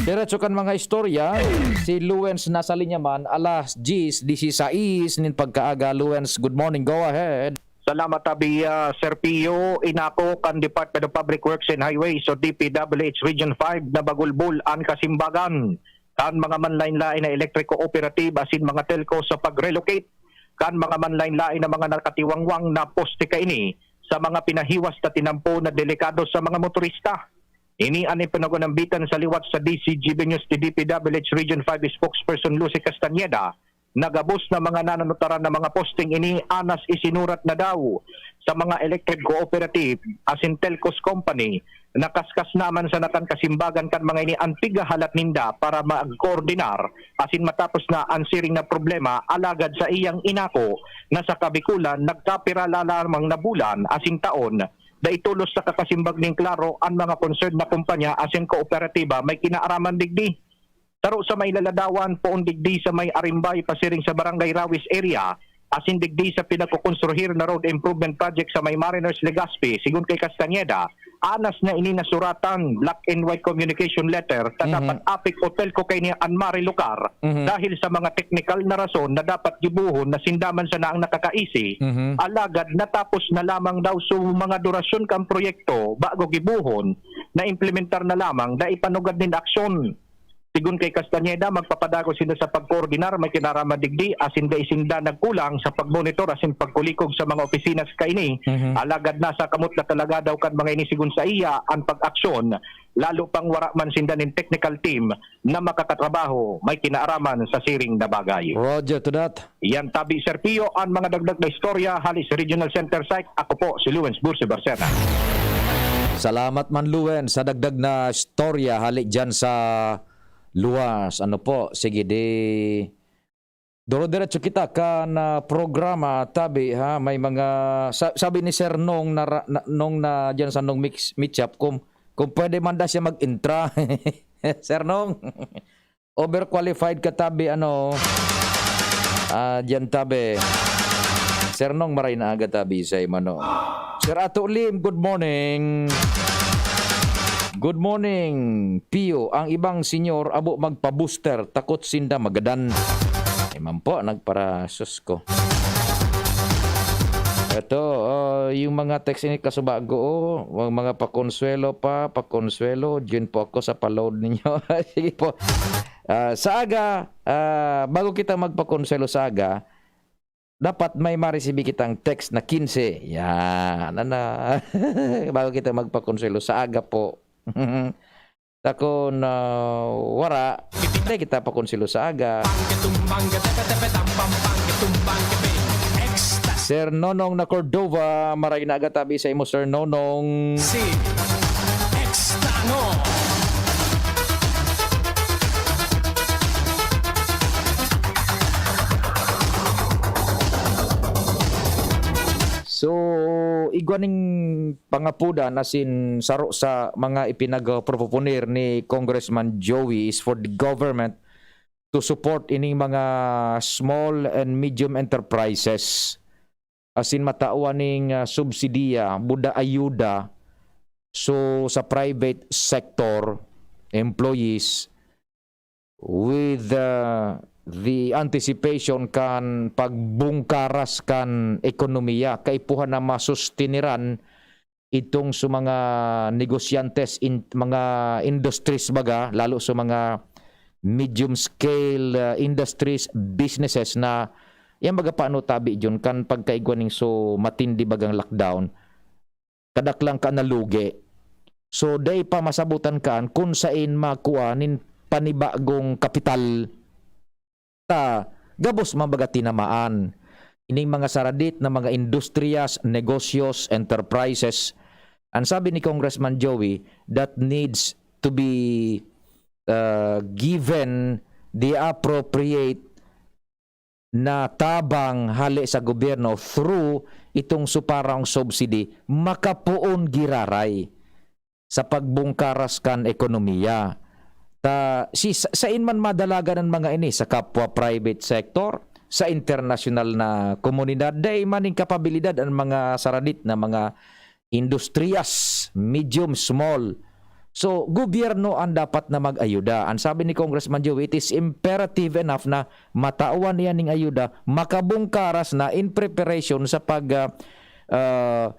Diretso kan mga istorya, si Luens nasa linya man, alas diyes disisais nin pagkaaga. Luens, good morning, go ahead. Salamat, Tabi, ah, Sir Pio. Inako kan Department of Public Works and Highways o D P W H Region five na bagulbol an kasimbagan kan mga manlain-lain na electric cooperative asin mga telco sa pag-relocate kan mga manlain-lain na mga nakatiwangwang na poste kaini sa mga pinahiwas na tinampo na delikado sa mga motorista. Ini an ipinagunambitan sa liwat sa D C G B News ni D P W H Region five Spokesperson Lucy Castañeda, na gabos na mga nananutaran na mga posting ini anas isinurat na daw sa mga electric cooperative asin telcos company na kaskas naman sa natan kasimbagan kan mga ini an pighahalat ninda para magkoordinar asin matapos na an siring na problema, alagad sa iyang inako na sa kabikulan nagkapira lamang na bulan asin taon dai tolos sa kakasimbag nin klaro an mga concerned na kumpanya asin kooperatiba may kinaaraman digdi. Saro sa may Laladawan, poon digdi sa may Arimbay, pasiring sa Barangay Rawis area, asin digdi sa pinagkokonstruhir na road improvement project sa may Mariners Legazpi, sigon kay Castañeda, anas na ini nasuratan, black and white communication letter, ta Mhm. dapat APEC o telco kaini an marilokar Mhm. dahil sa mga teknikal na rason na dapat gibohon na sinda man sana ang nakakaisi. Mhm. Alagad natapos na lamang daw, so mga durasyon kan proyekto bago gibohon, na implementar na lamang, dai panugad nin aksyon. Sigon kay Castañeda, magpapadagos sinda sa pagkoordinar, may kinaraman digdi, asin dai sinda nagkulang sa pagmonitor asin pagkulikog sa mga opisina sa kaini. Mhm. Alagad nasa kamot na talaga daw kan mga ini, sigon sa iya, an pag-aksyon, lalo pang wara man sinda nin technical team na makakatrabaho may kinaaraman sa siring na bagay. Roger to that. Yan tabi, Sir Pio, an mga dagdag na istorya hali sa Regional Center Site. Ako po si Lawrence Bursi Barcena. Salamat man, Lawrence, sa dagdag na istorya hali dyan sa luwas. Ano po? Sige, di duro-diretso kita kan, ah, programa, tabi, ha? May mga, sa-, sabi ni Sir Nong na ra-, na, Nong na dyan sa Nong Mix, Meat Shop, kung, kung pwede man da siya mag-intra. Sir Nong, overqualified ka, tabi, ano, ah, dyan, tabi. Sir Nong, maray na aga, tabi, sa mano. Sir Ato Lim, good morning. Good morning, Pio. Ang ibang senyor, abo magpa-booster, takot sinda magadan. Ay, man po, nagpara-, sus ko. Ito, oh, yung mga text ini kasubago, oh, mga pakonsuelo pa, pakonsuelo, dyan po ako sa pa-load ninyo. Sige po. Ah, sa aga, ah, bago kita magpakonsuelo sa aga, dapat may maresibi kitang text na quince. Yan, ano, bago kita magpakonsuelo sa aga po. Takon na wara, dai kita pakonselo sa aga. Sir Nonong na Cordova, maray na aga tabi sa imo, Sir Nonong. Si Extano. So, igwa ning pangapudan, asin saro sa mga ipinagproponer ni Congressman Joey is for the government to support ining mga small and medium enterprises, asin matawan ning, ah, subsidiya, buda ayuda, so, sa private sector employees, with, uh, the anticipation kan pagbungkaras kan ekonomiya, kaipuhan na masustiniran itong sa mga negosyantes, in, mga industries baga, lalo sa mga medium scale, uh, industries, businesses na yan baga paano tabi dyan kan pagkaigwa ning so matindi bagang lockdown. Kadaklan ka nalugi. So, dai pa masabutan kan kun sain makua nin panibagong kapital. Ta, gabos man baga tinamaan. Ining mga saradit na mga industriyas, negosyos, enterprises. Ang sabi ni Congressman Joey, that needs to be, uh, given the appropriate na tabang hale sa gobyerno through itong suparang subsidy makapoon giraray sa pagbungkaras kan ekonomiya. Ta si sa sain man madalagan an mga ini, sa kapwa private sector, sa internasyonal na komunidad, dai man nin kapabilidad an mga saradit na mga industriyas, medium, small. So, gobyerno an dapat na mag-ayuda. An sabi ni Congressman Joey, it is imperative enough na matawan niya ning ayuda, makabungkaras na in preparation sa pag, ah, ah,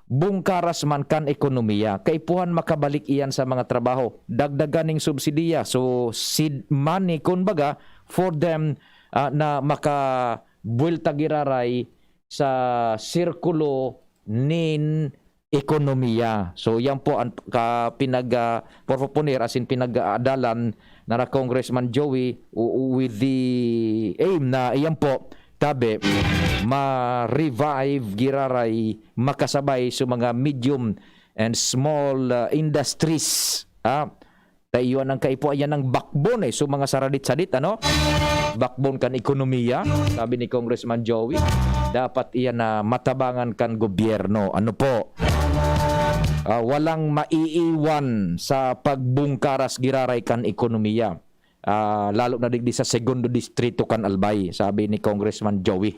bungkaras man kan ekonomiya. Kaipuhan makabalik iyan sa mga trabaho. Dagdagan ning subsidiya. So, seed money, kumbaga, for them, ah, na makabuwelta giraray sa sirkulo nin ekonomiya. So, yan po ang ka-, pinag, ah, proponer, as in, pinag-aadalan na na Congressman Joey, u-, u-, with the aim na iyan po, tabi, ma-revive giraray makasabay sa mga medium and small, ah, industries, ah. Ta iyo an ang kaipuhan, iyan ang backbone, eh. So, mga saradit-sadit, ano? Backbone kan ekonomiya, sabi ni Congressman Joey. Dapat iyan na matabangan kan gobyerno. Ano po? Ah, walang maiiwan sa pagbungkaras giraray kan ekonomiya. Ah, lalo na digdi sa Segundo Distrito kan Albay, sabi ni Congressman Joey.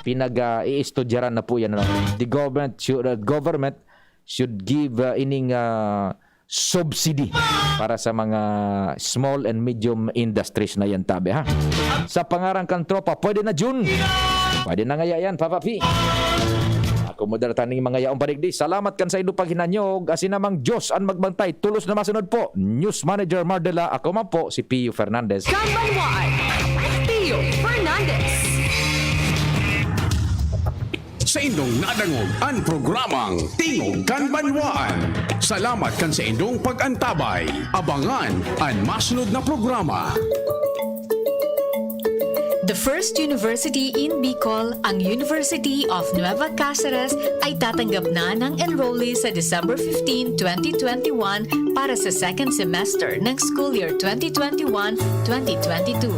Pinag, ah, iistudyaran na po yan, ano? The government should, uh, government should give, uh, ining, uh, subsidy para sa mga small and medium industries na yan, tabi, ha? Sa pangaran kan tropa, pwede na, Jun? Pwede na ngaya yan, Papa P. Ako mo dala taning mga yaong padigdi. Salamat kan sa indo paghinanyog. Asin namang Diyos an magbantay. Tulos na masunod po. News Manager Mardela, ako man po, si Pio Fernandez. Kan Banwaan, Pio Fernandez. Sa indong nadangog an programang Tingog kan Banwaan. Salamat kan sa indong pag-antabay. Abangan an masunod na programa. The first university in Bicol, ang University of Nueva Caceres, ay tatanggap na ng enrollees sa December fifteen, twenty twenty-one para sa second semester ng school year twenty twenty-one, twenty twenty-two.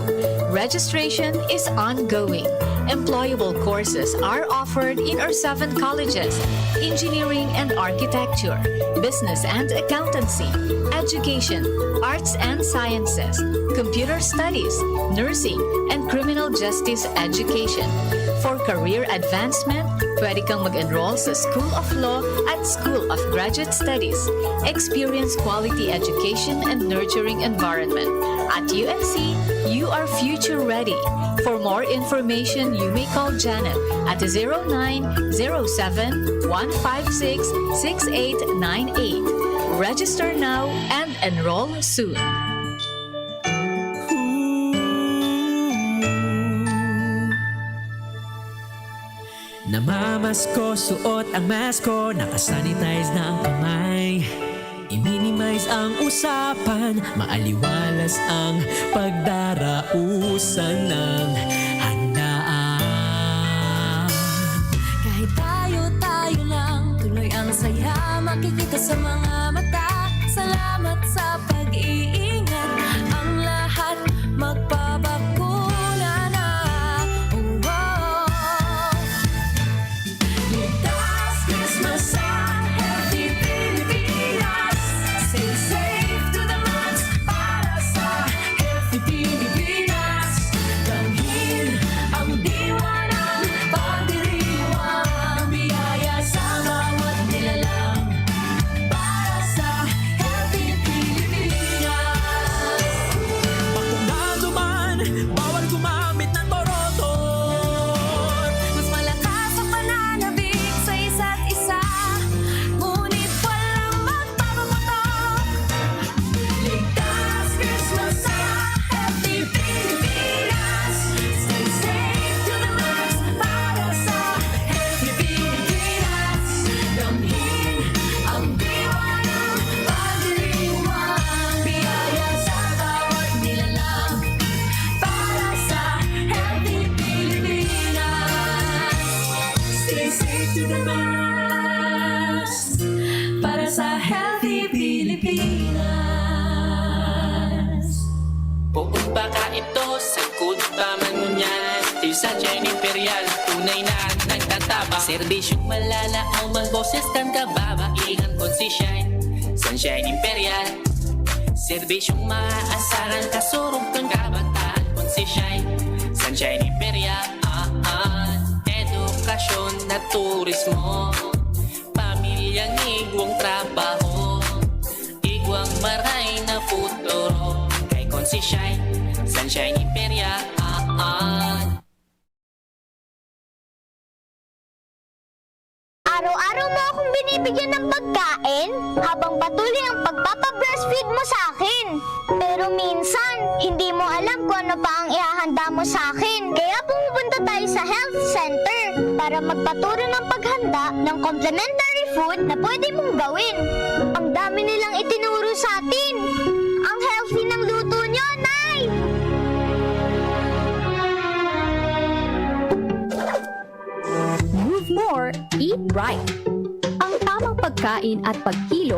Registration is ongoing. Employable courses are offered in our seven colleges: engineering and architecture, business and accountancy, education, arts and sciences, computer studies, nursing, and criminal justice education. For career advancement, pwede kang mag-enroll sa School of Law at School of Graduate Studies. Experience quality education and nurturing environment. At U N C, you are future ready. For more information, you may call Janet at zero nine zero seven, one five six, six eight nine eight. Register now and enroll soon. Namamasko, suot ang masko, nakasanitize na ang kamay. I-minimize ang usapan, maaliwalas ang pagdarausan ng handaan. Kahit tayo-tayo lang, tuloy ang saya, makikita sa mga mata. Salamat sa pag-iingat, ang lahat magpabakuna na. Oh, oh. Ligtas Christmas sa Healthy Pilipinas. Stay safe to the max para sa Healthy Pilipinas. Damhin ang diwa ng pagdiriwang, biyaya sa bawat nilalang. Para sa Healthy Pilipinas. Bakuna duman, bawal gumamit ng boroton. Mas malakas ang pananabik sa isa't isa, ngunit walang magpapaputok. Ligtas Christmas sa Healthy Pilipinas. Stay safe to the max para sa Healthy Pilipinas. Damhin ang diwa ng pagdiriwang, biyaya sa bawat nilalang. Para sa Healthy Pilipinas. Stay safe to the max. Para sa Healthy Pilipinas. Poon ba ka ito? Sangkod pa man ngunyan? Still Sunshine Imperial, tunay na nagtatabang. Serbisyong malalaom ang boses kan kababaihan kon si Shine. Sunshine Imperial, Serbisyong maaasaran, kasurog kan kabataan. Kung si Shine, Sunshine Imperia, ah, ah. Edukasyon na turismo, pamilyang igwang trabaho, igwang maray na futuro. Kay kung si Shine, Sunshine Imperia, ah, ah. Araw-araw mo akong binibigyan ng pagkain habang patuloy ang pagpapa-breastfeed mo sa akin. Pero minsan, hindi mo alam kung ano pa ang ihahanda mo sa akin. Kaya pumupunta tayo sa health center para magpaturo ng paghanda ng complementary food na pwede mong gawin. Ang dami nilang itinuro sa atin. Ang healthy ng luto nyo, Nay! Move more, eat right. Ang tamang pagkain at pagkilo